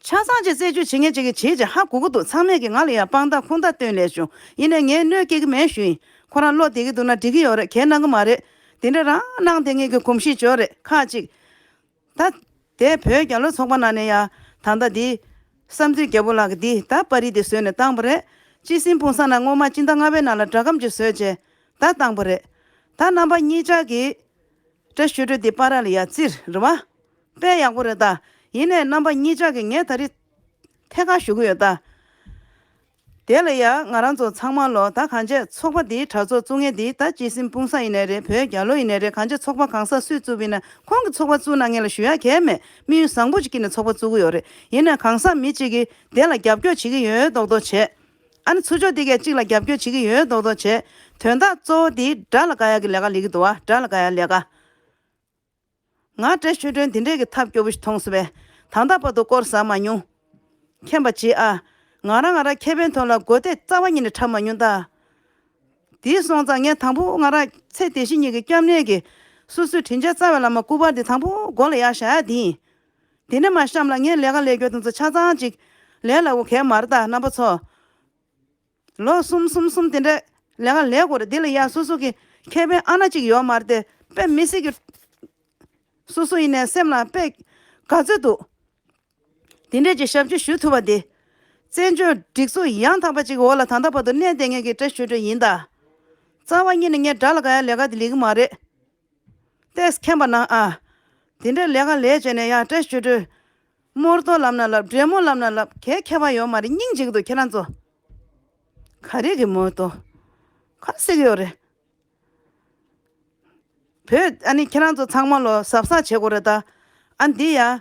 ཆ་ཚང་ཅིག་རྩད་གཅོད་བྱེད་མཁན་ཅིག་གིས་བྱེད་ཅིག་ཧ་གོ་གི་འདུག་ཚང་མས་ཀྱིས་ང་ལ་ཡང་དཔང་རྟགས་ཁུངས་དག་སྟོན་ལས་བྱུང་། ཡིན་ནའི་ངས་གནོད་སྐྱེལ་གི་མེད་ཞུ་ཡིན། ཁོ་རང་བློ་བདེ་གི་འདུག་ན་འགྲིག་གི་ཡོད་རེད། གལ་གནང་གི་མ་རེད། དེ་འདྲ་རང་གནང་བསྡད་མཁན་གྱི་གོམས་གཤིས་ཅིག་ཡོད་རེད་ཁག་ཅིག་ད། དེ་བོད་རྒྱལ་ལོ་ཚོགས་པ་ནང་ནས་ཡང་ད་ལྟ་འདི། བསམ་ཚུལ་རྒྱལ་པོ་ལགས་ཀྱིས་འདི་ད་པར་རིས་དེ་བཟོས་ནས་བཏང་པ་རེད། སྤྱི་སེམས་སྤུངས་ས་ནང་སྔོན་མ་སྤྱི་ཟླ་ལྔ་པའི་ནང་ལ་སྒྲ་སྒམ་ཅིག་བཟོས་བྱས་ད་བཏང་པ་རེད། ད་རྣམ་པ་གཉིས་ཆ་གིས། བཀྲ་ཤིས་ཆོས་སྒྲོན་འདི་པར་ར་ལ་ཡ་བཙིར་རེད་བ། དཔེ་ཡག་པོ་རེད་ད། ཡིན་ནའི་རྣམ་པ་གཉིས་ཆ་གིས་ངས་ད་རེས་ཐད་ཀར་ཞུ་གི་ཡོད་ད། དེ་ལ་ཡ་ང་རང་ཚོ་ཚང་མ་ལོ་ད་གང་བྱས་ཚོགས་པ་འདིའི་གྲྭ་ཚོགས་བཙུགས་མཁན་འདི་ད་སྤྱི་སེམས་སྤུངས་ས་ཡིན་ནའི་རེད། བོད་རྒྱལ་ལོ་ཡིན་ནའི་རེད། གང་བྱས་ཚོགས་པ་གང་ཟག་སུས་བཙུགས་པ་ཡིན་ན་ཁོང་གིས་ཚོགས་པ་བཙུགས་གནང་མཁན་ལ་ཞུ་ཡ་གང་ཡང་མེད། དམིགས་ཡུལ་བཟང་པོ་ཅིག་བསྐྱེད་ནས་ཚོགས་པ་བཙུགས་གི་ཡོད་རེད། ཡིན་ནའི་གང་ཟག་མི་གཅིག་གིས་དེ་ལ་རྒྱབ་སྐྱོར་བྱེད་ཀྱི་ཡོད་མདོག་མདོག་བྱས། ཨ་ནི་ཚུར་ཕྱོགས་དེ་གས་གཅིག་ལ་རྒྱབ་སྐྱོར་བྱེད་ཀྱི་ཡོད་མདོག་མདོག་བྱས། དོན་དག་གཙོ་བོ་དེ་དགྲ་ལ་དགའ་ཡག་གི་ལས་ཀ་ལས་ཀྱི་འདུག་བ། དགྲ་ལ་དགའ་ཡག་ལས་ཀ། ང་བཀྲ་ཤིས་ཆོས་སྒྲོན་འདི་འདྲས་ཀྱི་ཐབས་སྐྱོ་པོ་ཞིག་མཐོང་སོང་བས། ད་ལྟ་བར་དུ་སྐོར་ཟ་མ་མྱོང་། མཁྱེན་པ་བྱེད་ཨ། ང་རང་ང་རང་ཁེ་ཕན་ཐོག་ལ་མགོ་བཏད་རྩ་བ་ཉིད་ནས་འཁྲབ་མ་མྱོང་ད། དེ་སོང་ཙང་ངས་དང་པོ་ང་རང་ཚེ་འདི་ཕྱི་གཉིས་ཀྱི་སྐྱབས་གནས་ཀྱི་སོ་སོའི་དྲིན་ཅན་རྩ་བའི་བླ་མ་སྐུ་པར་འདི་དང་པོ་མགོ་ལ་ཡར་བཞག་ཡ་དེ་ཡིན། དེ་ནས་མར་གཤམ་ལ་ངས་ལས་ཀ་ལས་རྒྱུ་དེ་ཚོ་ཆ་ཚང་ཅིག་ལས་སླ་པོ་གང་ཡང་མ་རེད་ད་རྣམ་པ་ཚོ། ལོ་གསུམ་གསུམ་གསུམ་དེ་འདྲ་ལས་ཀ་ལས་དགོས་རེད། དེ་ལ་ཡ་སོ་སོ་གི་ཁེ་ཕན་ཨ་ན་གཅིག་ཡོད་མ་རེད་དེ། དཔེ་མི་སྲིད་ཀྱི། སོ་སོ་ཡིན་ནའི་སེམས་ལ་དཔེ་དགའ་ཚོད་འདུག་དེ་འདྲས་ཀྱི་ཞབས་ཕྱི་ཞུ་ཐུབ་པ་དེ། བཙན་བྱོལ་སྒྲིག་འཛུགས་ཡང་དག་པ་ཅིག་གི་འོག་ལ་ད་ལྟ་བར་དུ་གནས་བསྡད་མཁན་གྱི་བཀྲ་ཤིས་ཆོས་སྒྲོན་ཡིན་ད། རྩ་བ་ཉིད་ནས་ངས་དགྲ་ལ་དགའ་ཡ་ལས་ཀ་དེ་ལས་ཀྱི་མ་རེད། ཏེས་མཁྱེན་པ་གནང་ཨ། དེ་འདྲའི་ལས་ཀ་ལས་བྱས་ནས་ཡང་བཀྲ་ཤིས་ཆོས་སྒྲོན། རྨོ་ཏོ་ལབ་ན་ལབ། འདྲེ་མོ་ལབ་ན་ལབ། གའི་ཁྱད་པར་ཡོད་མ་རེད། སྙིང་རྗེ་གི་འདུག་ཁྱེད་རང་ཚོ། ག་རེ་གི་རྨོ་ཏོ། ག་རེ་ཟེར་གི་ཡོད་རེད། བོད་ཨ་ནི་ཁྱེད་རང་ཚོ་ཚང་མ་ལོ་གཟབ་གཟབ་བྱེད་དགོས་རེད་ད། ཨ་འདི་ཡ།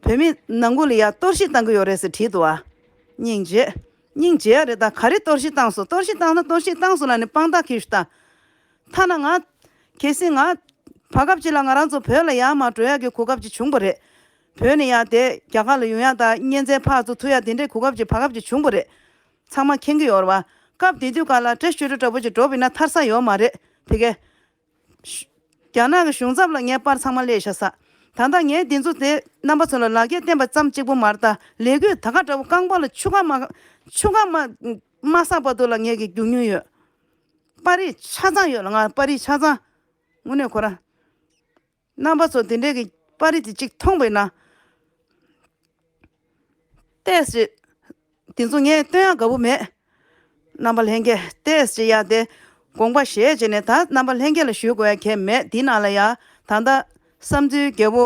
བོད་མི་ནང་ཁུལ་ལ་ཡ་གཏོར་བཤིག་བཏང་གི་ཡོད་རེད་ཟེར་བྲིས་འདུག་ཨ། སྙིང་རྗེ། སྙིང་རྗེ་ཡ་རེད་ད། ག་རེ་གཏོར་བཤིག་བཏང་སོང་། གཏོར་བཤིག་བཏང་ན་གཏོར་བཤིག་བཏང་སོང་ལབ་ནས་དཔང་རྟགས་ཁྱེར་ཤོག་ད། ཐ་ན་ང་། གལ་སྲིད་ང་། བར་སྐབས་ཅིག་ལ་ང་རང་ཚོ་བོད་ལ་ཡར་མར་འགྲོ་ཡག་གི་གོ་སྐབས་ཅིག་བྱུང་བ་རེད། བོད་ནས་ཡར་དེ་རྒྱ་གར་ལ་ཡོང་ཡག་དང་གཉེན་ཚན་ཕར་ཚུར་ཐུག་ཡག་དེ་འདྲའི་གོ་སྐབས་ཅིག་བར་སྐབས་ཅིག་བྱུང་བ་རེད། ཚང་མ་མཁྱེན་གྱི་ཡོད་རེད་བ། སྐབས་དེ་དུས་སྐབས་ལ་བཀྲ་ཤིས་ཆོས་སྒྲོན་འདྲ་པོ་ཅིག་འགྲོ་བ་ཡིན་ན་ཐར་ས་ཡོད་མ་རེད་དེ་གས། རྒྱ་ནག་གི་གཞུང་ཚབ་ལ་ངས་པར་ཚང་མ་སླེབས་བཞག་ས། ད་ལྟ་ངས་འདི་ཚོ་དེ་རྣམ་པ་ཚོ་ལ་ལག་འཁྱེར་བསྟན་པ་ཙམ་གཅིག་པུ་མ་རེད། ད་ལས་གོས་ད་ག་འདྲ་པོ་རྐང་པ་ལ་ཆུ་ཁ་མ་ཆུ་ཁ་མ་མ་ཟག་བར་དུ་ལ་ངས་ཀྱི་རྒྱུག་མྱོང་ཡོད། པར་རིས་ཆ་ཚང་ཡོད་ལ། ང་པར་རིས་ཆ་ཚང་། དངོས་གནས་ཁོ་རང་རྣམ་པ་ཚོ་དེ་འདྲའི་གི་པར་རིས་དེ་གཅིག་མཐོང་བས་ན། ཏོག་ཙམ་དེ་ཚོ་ངས་སྟོན་ཡག་དགའ་པོ་མེད། རྣམ་པ་ལྷན་རྒྱས་ཏོག་ཙམ་ཡ་དེ་དགོངས་པ་བཞེས་བྱས་ནས། ད་རྣམ་པ་ལྷན་རྒྱས་ལ་ཞུ་དགོས་ཡ་གལ་མེད། འདི་ནང་ལ་ཡ་ད་ལྟ་བསམ་ཚུལ་རྒྱལ་པོ་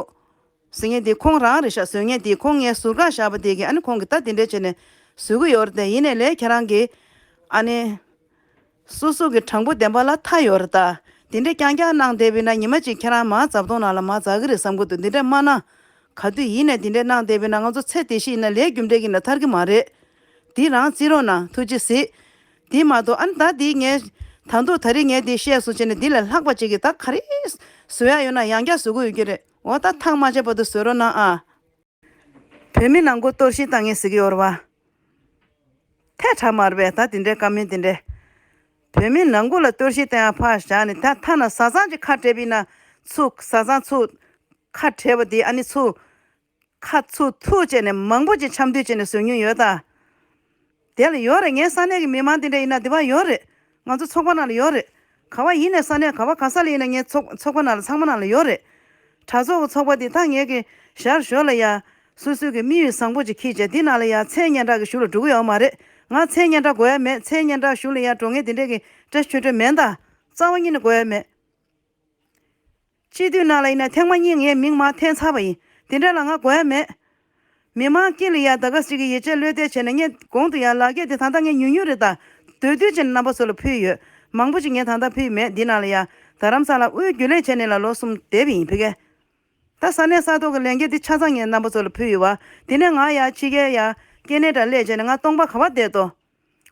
ཟེར་མཁན་དེ་ཁོང་རང་རེད་ཤག་བཟོ་མཁན་དེ། ཁོང་ངས་ཟུར་བཀག་བཞག་པ་དེ་གི་ཨ་ནི་ཁོང་གིས་ད་དེ་འདྲས་བྱས་ནས་བཟོ་གི་ཡོད་རེད། དེ་ཡིན་ནའི་ལས་ཁྱེད་རང་གིས་ཨ་ནི། སོ་སོ་གི་དྲང་པོ་བདེན་པ་ལ་མཐའ་ཡོད་རེད་ད། དེ་འདྲས་རྐྱང་རྐྱང་གནང་བསྡད་པ་ཡིན་ན་ཉི་མ་གཅིག་ཁྱེད་རང་མར་རྫབ་དོང་ནང་ལ་མར་འཛག་གི་རེད་བསམ་གི་འདུག་དེ་འདྲས་མ་གནང་། ག་དུས་ཡིན་ནའི་དེ་འདྲས་གནང་བསྡད་པ་ཡིན་ན་ང་ཚོ་ཚེ་འདི་ཕྱི་ཡིན་ན་ལས་རྒྱུ་འབྲས་ཀྱི་ནང་ཐར་གི་མ་རེད། འདི་རང་བརྩི་རོགས་གནང་། ཐུགས་རྗེ་གཟིགས། འདི་མ་གཏོགས་ཨ་ནི་ད་འདི་ངས་ད་དུང་ད་རེས་ངས་འདི་བཤད་སོང་བྱས་ནས་འདི་ལས་ལྷག་པ་ཅིག་གི་ད་ག་རེ་བཟོ་ཡ་ཡོད་ན་ཡང་བསྐྱར་བཟོ་གི་ཡོད་ཀྱི་རེད། འོ་ད་ཐག་མ་ཆོད་བར་དུ་བཟོ་རོགས་གནང་ཨ། བོད་མི་ནང་ཁུལ་གཏོར་བཤིག་བཏང་མཁན་ཟེར་གྱི་ཡོད་རེད་བ། ཐལ་དྲགས་མ་རེད་པས། ད་དེ་འདྲའི་བཀའ་མོལ་དེ་འདྲས། བོད་མི་ནང་ཁུལ་ལ་གཏོར་བཤིག་བཏང་ཡ་ཕར་བཞག་ནས། ད་ཐ་ན་བཟའ་ཚང་ཅིག་ཁ་བྲལ་བ་ཡིན་ན་ཚུར། བཟའ་ཚང་ཚུར་ཁ་བྲལ་བ་དེ་ཨ་ནི་ཚུར་ཁ་ཚུར་ཐུག་བྱས་ནས་མང་པོ་ཅིག་འཆམ་མཐུན་བྱས་ནས་བཟོ་མྱོང་ཡོད་ད། དེ་ལ་ཡོད་རེད། ངའི་ས་གནས་ཀྱི་མི་མང་དེ་འདྲ་ཡིན་ན་དེ་བ་ཡོད་རེད། ང་ཚོ་ཚོགས་པ་ནང་ལ་ཡོད་རེད། ག་བ་ཡིན་ནའི་ས་གནས་ག་བ་ག་ས་ལ་ཡིན་ན་ངའི་ཚོགས་ཚོགས་པ་ནང་ལ་ཚང་མ་ནང་ལ་ཡོད་རེད། དྲ་ཚོགས་ཀྱི་ཚོགས་པ་འདི་ད་ངས་ཀྱི་ཞར་ཞོར་ལ་ཡ་སོ་སོའི་གི་དམིགས་ཡུལ་བཟང་པོ་ཅིག་འཁྱེར་བྱས་འདི་ནང་ལ་ཡ་མཚན་སྙན་གྲགས་ཀྱི་གཞུག་ལ་འགྲོ་གི་ཡོད་མ་རེད། ང་མཚན་སྙན་གྲགས་དགོས་ཡ་མེད། མཚན་སྙན་གྲགས་གཞུག་ལ་ཡ་འགྲོ་མཁན་དེ་འདྲས་ཀྱི་བཀྲ་ཤིས་ཆོས་སྒྲོན་མིན་ད། རྩ་བ་ཉིད་ནས་དགོས་ཡ་མེད། སྤྱི་འཐུས་ནང་ལ་ཡིན་ན་ཐེངས་མ་གཉིས་ངས་མིང་མར་འཐེན་ཚར་བ་ཡིན། དེ་འདྲ་ལ་ང་དགོས་ཡ་མེད། མི་མང་དཀྱིལ་ལ་ཡ་ད་ག་ཞིག་གི་ཡིད་ཆེས་བློས་གཏད་བྱས་ནས་ངས་གོང་དུ་ཡ་ལག་འཁྱེར་དེ་ད་ལྟ་ངས་ཉུང་ཉུང་རེད་ད། འདོད་འདོད་བྱས་ནས་རྣམ་པ་ཚོ་ལ་ཕུལ་ཡོད། མང་པོ་ཅིག་ངས་ད་ལྟ་ཕུལ་མེད། འདི་ནང་ལ་ཡ་རྡ་རམ་ས་ལ་དབུས་རྒྱུན་ལས་བྱས་ནས་ལ་ལོ་གསུམ་བསྡད་པ་ཡིན་ཕ་གི། ད་ས་གནས་ས་ཐོག་གི་ལས་འཁྱེར་འདི་ཆ་ཚང་ངས་རྣམ་པ་ཚོ་ལ་ཕུལ་ཡོད་བ། དེ་ནས་ང་ཡ་ཕྱི་རྒྱལ་ཡ་ཀེ་ན་ཌ་སླེབས་བྱས་ནས་ང་སྟོང་པ་ག་བ་བསྡད་དོ།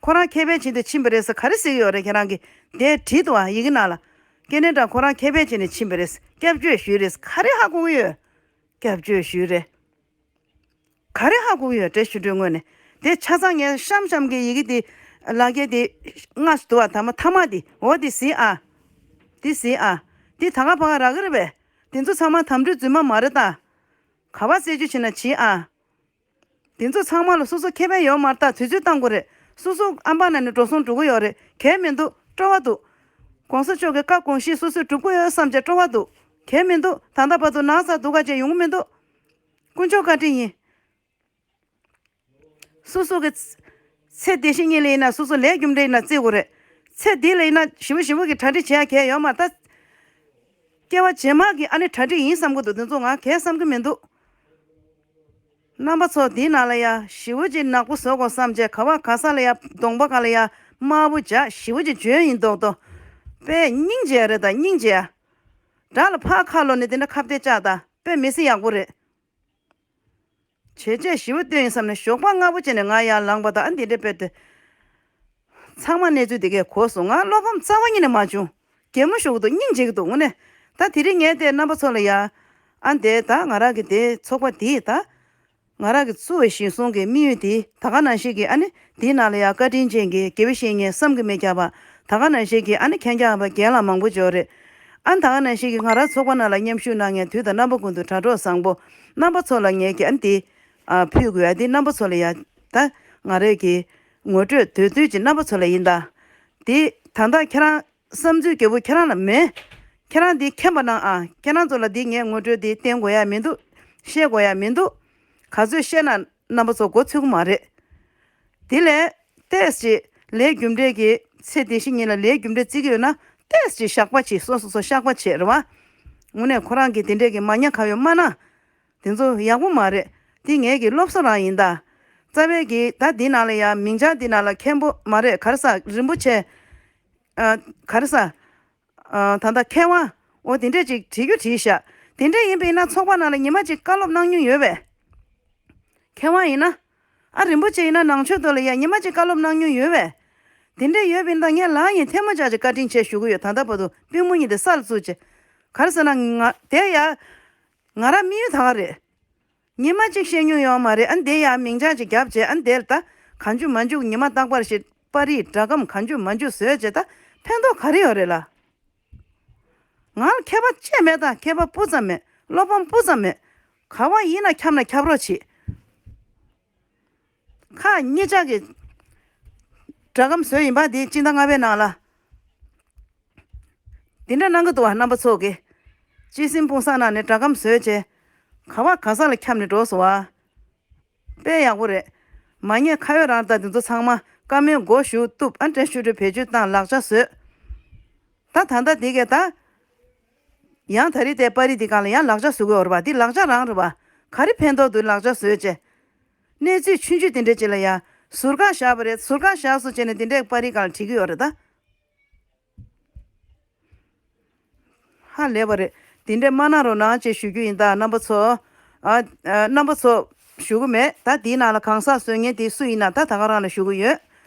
ཁོ་རང་ཁེ་ཕན་བྱེད་དུ་ཕྱིན་པ་རེད་ཟེར་ག་རེ་ཟེར་གྱི་ཡོད་རེད། ཁྱེད་རང་གིས་དེ་བྲིས་འདུག་ཨ། ཡི་གེ་ནང་ལ། ཀེ་ན་ཌ་ཁོ་རང་ཁེ་ཕན་བྱེད་ནས་ཕྱིན་པ་རེད། སྐྱབས་བཅོལ་ཞུས་རེད། ག་རེ་ཧ་གོ་གི་ཡོད། སྐྱབས་བཅོལ་ཞུས་རེད། ག་རེ་ཧ་གོ་གི་ཡོད། བཀྲ་ཤིས་ཆོས་སྒྲོན་ངོས་ནས་དེ་ཆ་ཚང་ངས་གཤམ་གཤམ་གྱི་ཡི་གེ་དེ་ལག་འཁྱེར་དེ་ལྔ་ཞིག་འདུག་ཨ། ཐ་མ་ཐ་མ་དེ་འོ་དེ་གཟིགས་ཨ། དེ་གཟིགས་ཨ། དེ་ད་ག་ཕ་ག་རག་གི་རེད་པས། དེ་ཚོ་ཚང་མ་དམ་འབུལ་རྫུན་མ་མ་རེད་ད། ག་བ་རྩད་གཅོད་བྱེད་ན་བྱེད་ཨ། དེ་ཚོ་ཚང་མ་ལ་སོ་སོ་ཁེ་ཕན་ཡོད་མ་རེད་ད། དུས་ཚོད་བཏང་དགོས་རེད། སོ་སོ་ཨམ་པ་ན་ནས་འགྲོ་སོང་འགྲོ་གི་ཡོད་རེད། གལ་མི་འདུག་སྤྲོ་བ་འདུག་གོང་ས་མཆོག་གི་བཀའ་དགོངས་གཞི་སོ་སོས་སྒྲུབ་ཀྱི་ཡོད་བསམ་བྱས་སྤྲོ་བ་འདུག་གལ་མི་འདུག་ད་ལྟ་བར་དུ་ན་ཚ་སྡུག་ག་བྱས་ཡོང་གི་མི་འདུག་དཀོན་མཆོག་བཀའ་དྲིན་ཡིན། སོ་སོ་གི་ཚེ་འདི་ཕྱི་གཉིས་ལ་ཡིན་ན་སོ་སོ་ལས་རྒྱུ་འབྲས་ཡིན་ན་བརྩི་དགོས་རེད། ཚེ་འདི་ལ་ཡིན་ན་ཞིབ་པོ་ཞིབ་པོ་གི་གྲ་སྒྲིག་བྱེད་ཡ་གལ་ཡོད་མ་རེད་ད། སྐྱེ་བ་རྗེས་མ་གི་ཨ་ནི་གྲ་སྒྲིག་ཡིན་བསམ་གི་འདུག་དེ་ཚོ་ང་གལ་བསམ་གི་མི་འདུག་རྣམ་པ་ཚོ་འདིའི་ནང་ལ་ཡ་ཞི་བོ་ཅིག་ནག་པོ་བཟོ་དགོས་བསམ་བྱས་ག་བ་ག་ས་ལ་ཡ་གདོང་པ་ག་ལ་ཡ་དམར་པོ་བྱ་ཞི་བོ་ཅིག་འཇོན་ཡིན་མདོག་མདོག་དཔེ་སྙིང་རྗེ་རེད་ད་སྙིང་རྗེ། དགྲ་ལ་ཕར་ཁ་ལོ་ནས་དེ་འདྲ་ཁ་གཏད་བཅག་ད་དཔེ་མི་སྲིད་ཡག་པོ་རེད། བྱས་རྗེས་ཞི་བོ་བཏོན་ཡིན་བསམ་ནས་ཞོགས་པ་སྔ་པོ་བྱས་ནས་ང་ཡར་ལངས་པ་དང་ཨ་འདི་འདྲ་དཔེ་དེ། ཚང་མ་གནས་ཚུལ་དེ་གས་གོ་སོང་། ང་བློ་ཕམ་རྩ་བ་ཉིད་ནས་མ་བྱུང་། གད་མོ་ཤོར་གི་འདུག་སྙིང་རྗེ་གི་འདུག་དངོས་གནས། ད་དེ་རིང་ངས་དེ་རྣམ་པ་ཚོ་ལ་ཡ། ཨ་འདས་ད་ང་རང་གི་དེ་ཚོགས་པ་དེས་ད། ང་རང་གི་བཙུགས་པའི་གཞིར་བཟུང་གི་དམིགས་ཡུལ་དེ་ད་ག་ནང་བཞིན་གྱི་ཨ་ནི་དེའི་ནང་ལ་ཡ་བཀའ་དྲིན་ཅན་གྱི་དགེ་བའི་བཤེས་གཉེན་བསམ་གྱིས་མི་ཁྱབ་པ་ད་ག་ནང་བཞིན་གྱི་ཨ་ནི་མཁན་རྒྱ་པ་རྒན་ལགས་མང་པོ་འབྱོར་རེད། ཨ་ནི་ད་ག་ནང་བཞིན་གྱི་ང་རང་ཚོགས་པ་ནང་ལ་མཉམ་ཞུགས་གནང་མཁན་དུས་དང་རྣམ་པ་ཀུན་ཏུ་དྲ་གྲོགས་བཟང་པོ་རྣམ་པ་ཚོ་ལ་ངས་ཀྱི་ཨ་ནི་དེ། ཨ་ཕུལ་དགོས་ཡ་དེ་རྣམ་པ་ཚོ་ལ་ཡ། ད་ང་རའི་གི་ངོ་སྤྲོད་དོད་དོད་ཀྱི་རྣམ་པ་ཚོ་ལ་ཡིན་ད། དེ་ད་ལྟ་ཁྱེད་རང་བསམ་ཚུལ་རྒྱལ་པོ་ཁྱེད་རང་ལ་མེད། ཁྱེད་རང་དེ་མཁྱེན་པ་གནང་ཨ། ཁྱེད་རང་ཚོ་ལ་དེ་ངས་ངོ་སྤྲོད་དེ་བསྟན་དགོས་ཡ་མི་འདུག་བཤད་དགོས་ཡ་མི་འདུག་ག་ཚོད་བཤད་ན་རྣམ་པ་ཚོ་མགོ་ཚོད་ཀྱི་མ་རེད། དེ་ལས་ཏོག་ཙམ་ལས་རྒྱུ་འབྲས་ཀྱི་ཚེ་འདི་ཕྱི་གཉིས་ལ་ལས་རྒྱུ་འབྲས་བརྩི་གི་ཡོད་ན་ཏོག་ཙམ་བཤགས་པ་བྱེད། སོ་སོ་སོ་བཤགས་པ་བྱེད་རེད་བ། དངོས་གནས་ཁོ་རང་གིས་དེ་འདྲས་ཀྱི་མ་ཉེས་ཁ་གཡོག་མ་གནང་། དེ་ཚོ་ཡག་པོ་མ་རེད། དེ་ངའི་གི་སློབ་གསོ་རང་ཡིན་ད། རྩ་བའི་གི་ད་འདི་ནང་ལ་ཡ་མིང་བྱང་འདི་ནང་ལ་མཁན་པོ་མ་རེད་ག་རེ་ཟ་རིན་པོ་ཆེ། ཨ་ག་རེ་ཟ། ཨ་ད་ལྟ་མཁས་དབང་འོ་དེ་འདྲས་ཅིག་བྲིས་རྒྱུ་བྲིས་ཤག་དེ་འདྲས་ཡིན་པ་ཡིན་ན་ཚོགས་པ་ནང་ལ་ཉི་མ་གཅིག་བཀའ་སློབ་གནང་མྱོང་ཡོད་པས། མཁས་དབང་ཡིན་ན། ཨ་རིན་པོ་ཆེ་ཡིན་ན་ནང་ཆོས་ཐོག་ལ་ཡ་ཉི་མ་གཅིག་བཀའ་སློབ་གནང་མྱོང་ཡོད་པས། དེ་འདྲས་ཡོད་པ་ཡིན་ན་ངས་ལག་གཡས་ཐལ་མོ་སྦྱར་བྱས་བཀའ་དྲིན་ཆེ་ཞུ་གི་ཡོད། ད་ལྟ་བར་དུ་པུས་མོ་གཉིས་དེ་ས་ལ་བཙུགས་བྱས། ག་རེ་ཟེར་ན་ང་དེ་ཡ། ང་རང་དམིགས་ཡུལ་ད་ག་རེད། ཉི་མ་གཅིག་བཤད་མྱོང་ཡོད་མ་རེད། ཨ་འདི་ཡ་མིང་བྱང་ཅིག་བརྒྱབ་བྱས་ཨ་འདིར་ད་གང་བྱུང་མང་བྱུང་ཉི་མ་རྟག་པར་ཞིག་པར་རིས་སྒྲ་སྒམ་གང་བྱུང་མང་བྱུང་བཟོས་བྱས་ད་ཕན་ཐོགས་ག་རེ་ཡོད་རེད་ལ། ང་ལ་ཁྱད་པར་ཅི་མེད་ད། ཁྱད་པར་སྤུ་ཙམ་མེད། བློ་ཕམ་སྤུ་ཙམ་མེད། ག་བ་ཡིན་ན་ཁྱབ་ན་ཁྱབ་རོགས་བྱེད། ཁག་གཉིས་ཆག་གི་སྒྲ་སྒམ་བཟོས་ཡིན་པ་འདི་སྤྱི་ཟླ་ལྔ་པའི་ནང་ལ། འདི་འདྲ་གནང་གི་འདུག་བ། རྣམ་པ་ཚོ་གིས་སྤྱི་སེམས་སྤུངས་ས་ནང་ནས་སྒྲ་སྒམ་བཟོས་བྱས། ག་བ་ག་ས་ལ་ཁྱབ་ནས་འགྲོ་སོང་བ། དཔེ་ཡག་པོ་རེད། མ་ཉེས་ཁ་ཡོད་རང་ལྟ་འདི་ཚོ་ཚང་མ་བཀའ་མོལ་མགོ་གཞུག་གཏུབ། ཨ་འདྲ་ཤོད་འདྲ་བེད་སྤྱོད་བཏང་། ལག་ཆ་བཟོས། ད་ད་ལྟ་འདི་གས་ད། ཡང་ད་རེས་དེ་པར་རིས་འདི་སྒང་ལ་ཡང་ལག་ཆ་བཟོ་གི་ཡོད་རེད་པ། འདི་ལག་ཆ་རང་རེད་པ། ག་རེ་ཕན་ཐོགས་འདུག་ལག་ཆ་བཟོས་བྱས། གནས་ཚུལ་ཆུང་ཆུང་དེ་འདྲ་ཅིག་ལ་ཡ་ཟུར་བཀག་བཞག་པ་རེད། ཟུར་བཀག་བཞག་སོང་བྱས་ནས་དེ་འདྲའི་པར་རིས་སྒང་ལ་བྲིས་ཀྱི་ཡོད་རེད་ད། ཧ་ལས་པ་རེད། དེ་འདྲས་མ་གནང་རོགས་གནང་ཅེས་ཞུ་རྒྱུ་ཡིན་ད། རྣམ་པ་ཚོ། ཨ། ཨ། རྣམ་པ་ཚོ། ཞུ་གི་མེད་ད། དེའི་ནང་ལ་གང་ཟག་བཟོས་མཁན་དེ་སུ་ཡིན་ན་ད་ད་ག་རང་ལ་ཞུ་གི་ཡོད།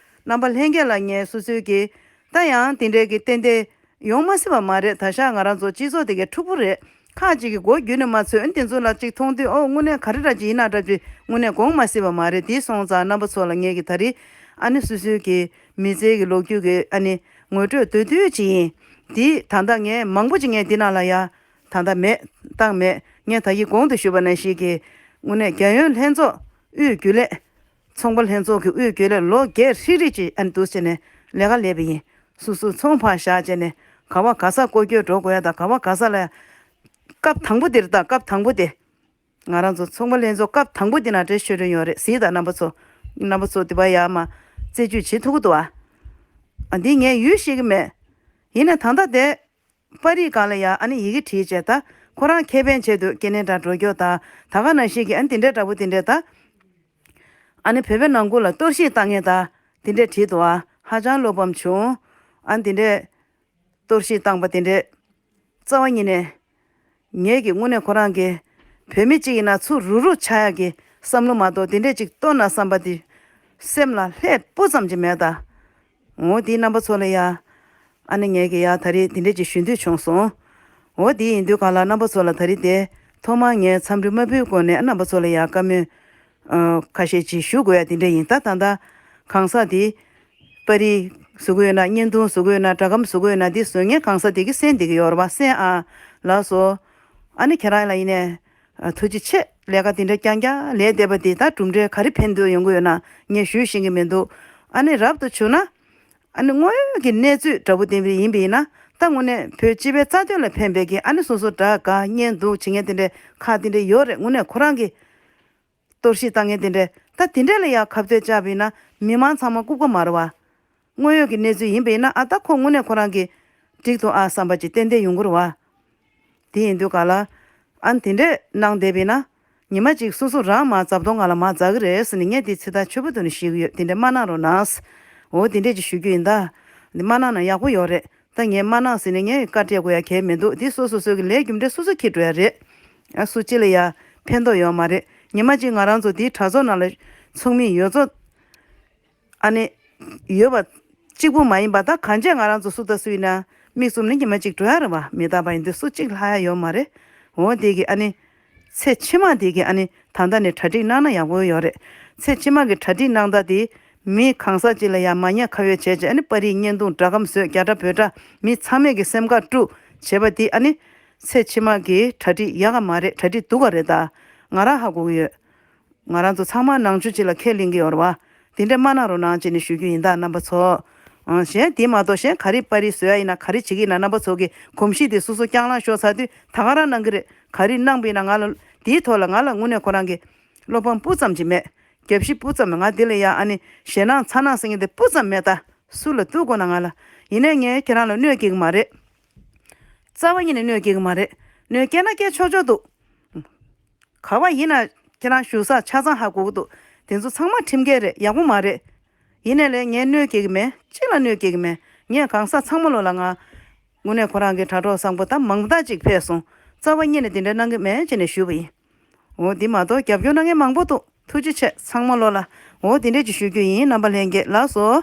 རྣམ་པ་ལྷན་རྒྱས་ལ་ངས་སོ་སོའི་གི། ད་ཡང་དེ་འདྲས་ཀྱི་ཏན་ཏན་ཡོང་མ་སྲིད་པ་མ་རེད། ད་ཤག་ང་རང་ཚོ་སྤྱི་ཚོགས་དེ་གའི་ཕྲུ་གུ་རེད། ཁག་ཅིག་གི་མགོ་བརྒྱུད་ནས་མ་ཚོས། ཨ་ནི་དེ་ཚོ་ལ་ཅིག་མཐོང་དུས་ཨོ་དངོས་གནས་ག་རེ་འདྲ་ཅིག་ཡིན་ན་འདྲ་ཅིག་དངོས་གནས་དགོངས་མ་སྲིད་པ་མ་རེད། དེ་སོང་ཙང་རྣམ་པ་ཚོ་ལ་ངས་གི་ད་རེས་ཨ་ནི་སོ་སོའི་གི་མི་ཚེའི་གི་ལོ་རྒྱུས་ཀྱི་ཨ་ནི་ངོ་སྤྲོད་མདོར་བསྡུས་ཅིག་ཡིན། དེ་ད་ལྟ་ངས་མང་པོ་ཅིག་ངས་འདི་ནང་ལ་ཡ་ད་ལྟ་མེད་བཏང་མེད། ངས་ད་གིན་གོང་དུ་ཞུས་པ་ནང་བཞིན་གྱི་དངོས་གནས་རྒྱལ་ཡོངས་ལྷན་ཚོགས་དབུས་རྒྱུན་ལས། ཚོང་པ་ལྷན་ཚོགས་ཀྱི་དབུས་རྒྱུན་ལས་ལོ་བརྒྱད་ཧྲིལ་རིལ་ཅིག་ཨ་ནི་འདུག་བྱས་ནས་ལས་ཀ་ལས་པ་ཡིན། སོ་སོ་ཚོང་ཕར་བཞག་བྱས་ནས་ག་བ་ག་ས་སྐོར་སྐྱོད་འགྲོ་དགོས་ཡ་ད་ག་བ་ག་ས་ལ་སྐབས་དང་པོ་དེ་རེད་ད། སྐབས་དང་པོ་དེ། ང་རང་ཚོ་ཚོང་པ་ལྷན་ཚོགས་སྐབས་དང་པོ་དེ་ནང་འདྲ་ཤོད་རན་ཡོད་རེད་ཟེར་ད། རྣམ་པ་ཚོ། རྣམ་པ་ཚོ་དེ་བ་ཡ་མ་རྩད་གཅོད་བྱེད་ཐུབ་ཀྱི་འདུག་ཨ། ཨ་འདི་ངས་ཡུལ་ཤེས་ཀྱི་མེད། ཡིན་ནའི་ད་ལྟ་དེ་པར་རིས་སྒང་ལ་ཡ་ཨ་ནི་ཡི་གེ་བྲིས་བྱས་ད་ཁོ་རང་ཁེ་ཕན་ཆེད་དུ་ཀེ་ན་ཌ་འགྲོ་རྒྱུ་ད་ད་ག་ནང་བཞིན་གྱི་ཨ་ནི་དེ་འདྲའི་འདྲ་པོ་དེ་འདྲའི་ད། ཨ་ནི་བོད་པའི་ནང་ཁུལ་ལ་གཏོར་བཤིག་བཏང་མཁན་ད་དེ་འདྲའི་བྲིས་འདུག་ཨ། ཧ་ཅང་བློ་ཕམ་བྱུང་། ཨ་ནི་དེ་འདྲའི་གཏོར་བཤིག་བཏང་པ་དེ་འདྲའི་རྩ་བ་ཉིད་ནས་ངས་ཀྱི་དངོས་གནས་ཁོ་རང་གི་བོད་མི་གཅིག་ཡིན་ན་ཚུར་རུག་རུག་ཆགས་ཡག་གི་བསམ་བློ་མ་གཏོགས་དེ་འདྲས་ཅིག་གཏོར་ན་བསམ་པ་དེ་སེམས་ལ་སླེབས་སྤུ་ཙམ་ཅིག་མེད་ད། འོ་དེའི་རྣམ་པ་ཚོ་ལ་ཡ། ཨ་ནི་ངས་ཀྱི་ཡ་ད་རེས་དེ་འདྲས་ཅིག་ཞུ་འདོད་བྱུང་སོང་། འོ་དེ་ཡིན་དུས་ག་ལ་རྣམ་པ་ཚོ་ལ་ད་རེས་དེ་ཐོག་མར་ངས་འཚམས་འདྲི་མ་ཕུལ་གོང་ནས་རྣམ་པ་ཚོ་ལ་ཡ་བཀའ་མོལ་ཨ། ཁ་ཤས་ཅིག་ཞུ་དགོས་ཡ་དེ་འདྲ་ཡིན། ད་ད་ལྟ་གང་ཟག་དེ་པར་རིས་བཟོ་གི་ཡོད་ན་བརྙན་ཐུང་བཟོ་གི་ཡོད་ན་སྒྲ་སྒམ་བཟོ་གི་ཡོད་ན་དེ་བཟོ་མཁན་གང་ཟག་དེ་གི་གསན་བསྡད་ཀྱི་ཡོད་རེད་པ། གསན་ཨ། ལགས་སོ། ཨ་ནི་ཁྱེད་རང་ལ་ཡིན་ནས་ཨ། ཐུགས་རྗེ་ཆེ། ལས་ཀ་དེ་འདྲ་རྐྱང་རྐྱང་ལས་བསྡད་པ་དེ་ད་གྲུབ་འབྲས་ག་རེ་ཕན་ཐོགས་ཡོང་གི་ཡོད་ན་ངས་ཞུ་ཤེས་ཀྱི་མི་འདུག་ཨ་ནི་རབ་ཏུ་བྱུང་ན་ཨ་ནི་དངོས་ཡོད་ཀྱི་གནས་ཚུལ་འདྲ་པོ་དེ་འདྲ་ཡིན་པ་ཡིན་ན་ད་དངོས་གནས་བོད་སྤྱི་པའི་རྩ་དོན་ལ་ཕན་པའི་གི་ཨ་ནི་སོ་སོ་སྒྲ་དགའ་བརྙན་སྡུག་བྱེད་མཁན་དེ་འདྲ་ཁག་དེ་འདྲ་ཡོད་རེད། དངོས་གནས་ཁོ་རང་གི་གཏོར་བཤིག་བཏང་མཁན་དེ་འདྲས་ད་དེ་འདྲས་ལ་ཡང་ཁ་གཏད་བཅག་པ་ཡིན་ན་མི་མང་ཚང་མ་ལྐུགས་པ་མ་རེད་བ། དངོས་ཡོད་ཀྱི་གནས་ཚུལ་ཡིན་པ་ཡིན་ན་ཨ་ད་ཁོ་དངོས་གནས་ཁོ་རང་གིས་འགྲིག་འདུག་ཨ་བསམ་པ་ཅིག་ཏན་ཏན་ཡོང་གི་རེད་བ། དེ་ཡིན་དུས་ག་ལ་ཨ་དེ་འདྲས་གནང་བསྡད་པ་ཡིན་ན་ཉི་མ་གཅིག་སོ་སོ་རང་མར་རྫབ་དོང་ང་ལ་མར་འཛག་གི་རེད་ཟེར་ནས་ངས་དེ་ཚིག་ཐག་ཆོད་པོ་བཏོན་ནས་ཞུ་གི་ཡོད། དེ་འདྲས་མ་གནང་རོགས་གནང་། འོ་དེ་འདྲས་ཅིག་ཞུ་རྒྱུ་ཡིན་ད། འདི་མ་གནང་ན་ཡག་པོ་ཡོད་རེད། ད་ངས་མ་གནང་ཟེར་ནས་ངས་བཀའ་སྤྲད་དགོས་ཡ་གལ་མི་འདུག་འདི་སོ་སོ་སོ་གི་ལས་རྒྱུ་འབྲས་སོ་སོ་འཁྱེར་འགྲོ་ཡ་རེད། ཨ་སུ་གཅིག་ལ་ཡ་ཕན་ཐོགས་ཡོད་མ་རེད། ཉི་མ་གཅིག་ང་རང་ཚོ་འདིའི་གྲྭ་ཚོགས་ནང་ལ་ཚོགས་མི་ཡོད་ཚོ་ཨ་ནི་ཡོད་པ་གཅིག་པུ་མ་ཡིན་པ་ད་གང་བྱས་ང་རང་ཚོ་སུ་དང་སུ་ཡིན་ན་མིག་བཙུམ་ནས་ཉི་མ་གཅིག་འགྲོ་ཡ་རེད་བ། མི་རྟག་པ་ཡིན་དུས་སུ་གཅིག་ལྷག་ཡ་ཡོད་མ་རེད། འོ་དེ་གི་ཨ་ནི། ཚེ་ཕྱི་མ་དེ་གི་ཨ་ནི་ད་ལྟ་ནས་གྲ་སྒྲིག་གནང་ན་ཡག་པོ་ཡོད་རེད། ཚེ་ཕྱི་མ་གི་གྲ་སྒྲིག་གནང་སྟངས་དེ་མི་གང་ཟག་ཅིག་ལ་ཡང་མ་ཉེས་ཁ་གཡོགས་བྱས་བྱས་ཨ་ནི་པར་རིས་བརྙན་ཐུང་སྒྲ་སྒམ་བཟོས་རྒྱ་སྒྲ་བོད་སྒྲ་མི་ཚང་མས་གི་སེམས་ཁ་དཀྲུག་བྱས་པ་དེ་ཨ་ནི་ཚེ་ཕྱི་མ་གི་གྲ་སྒྲིག་ཡག་ག་མ་རེད། གྲ་སྒྲིག་སྡུག་ག་རེད་ད། ང་རང་ཧ་གོ་གི་ཡོད། ང་རང་ཚོ་ཚང་མ་ནང་ཆོས་གཅིག་ལ་ཁས་ལེན་གི་ཡོད་རེད་བ། དེ་འདྲ་མ་གནང་རོགས་གནང་བྱས་ནས་ཞུ་རྒྱུ་ཡིན་ད་རྣམ་པ་ཚོ། ཨང་གཞན་དེ་མ་གཏོགས་གཞན་ག་རེ་པར་རིས་བཟོ་ཡ་ཡིན་ན་ག་རེ་བྱེད་ཀྱི་ཡིན་ན་རྣམ་པ་ཚོ་གི་གོམས་གཤིས་དེ་སོ་སོ་རྐྱང་ལངས་ཤོར་ཚར་དུས་ད་ག་རང་གནང་གི་རེད། ག་རེ་གནང་པ་ཡིན་ན་ང་ལ་དེའི་ཐོག་ལ་ང་ལ་དངོས་གནས་ཁོ་རང་གི་བློ་ཕམ་སྤུ་ཙམ་ཅིག་མེད། རྒྱབ་གཞི་སྤུ་ཙམ་མེད། ང་འདི་ལ་ཡ་ཨ་ནི་ཞེད་སྣང་མཚར་སྣང་ཟེར་མཁན་དེ་སྤུ་ཙམ་མེད་ད། སུ་ལ་གཏུག་དགོས་ན་ང་ལ། ཡིན་ནའི་ངས་ཁྱེད་རང་ལ་གནོད་སྐྱེལ་གི་མ་རེད། རྩ་བ་ཉིད་ནས་གནོད་སྐྱེལ་གི་མ་རེད། གནོད་སྐྱེལ་ན་སྐྱེལ་ཆོག་ཆོག་འདུག་ག་བ་ཡིན་ན་ཁྱེད་རང་བཞུགས་ས་ཆ་ཚང་ཧ་གོ་གི་འདུག་དེ་ཚོ་ཚང་མ་ཁྲིམས་འགལ་རེད། ཡག་པོ་མ་རེད། ཡིན་ནའི་ལས་ངས་གནོད་སྐྱེལ་གི་མེད། ཅི་ལ་གནོད་སྐྱེལ་གི་མེད། ངས་གང་ཟག་ཚང་མ་ལོ་ལ་ང་། དངོས་གནས་ཁོ་རང་གི་དྲ་གྲོགས་བཟང་པོ་ད་མང་པོ་ད་ཅིག་ཕེབས་སོང་། རྩ་བ་ཉིད་ནས་དེ་འདྲ་གནང་གི་མེད་ཅེས་ནས་ཞུས་པ་ཡིན། འོ་འདི་མ་གཏོགས་རྒྱབ་སྐྱོར་གནང་མཁན་མང་པོ་འདུག་ཐུགས་རྗེ་ཆེ་ཚང་མ་ལོ་ལ། འོ་འདི་འདྲས་ཅིག་ཞུ་རྒྱུ་ཡིན། རྣམ་པ་ལྷན་རྒྱས་ལགས་སོ།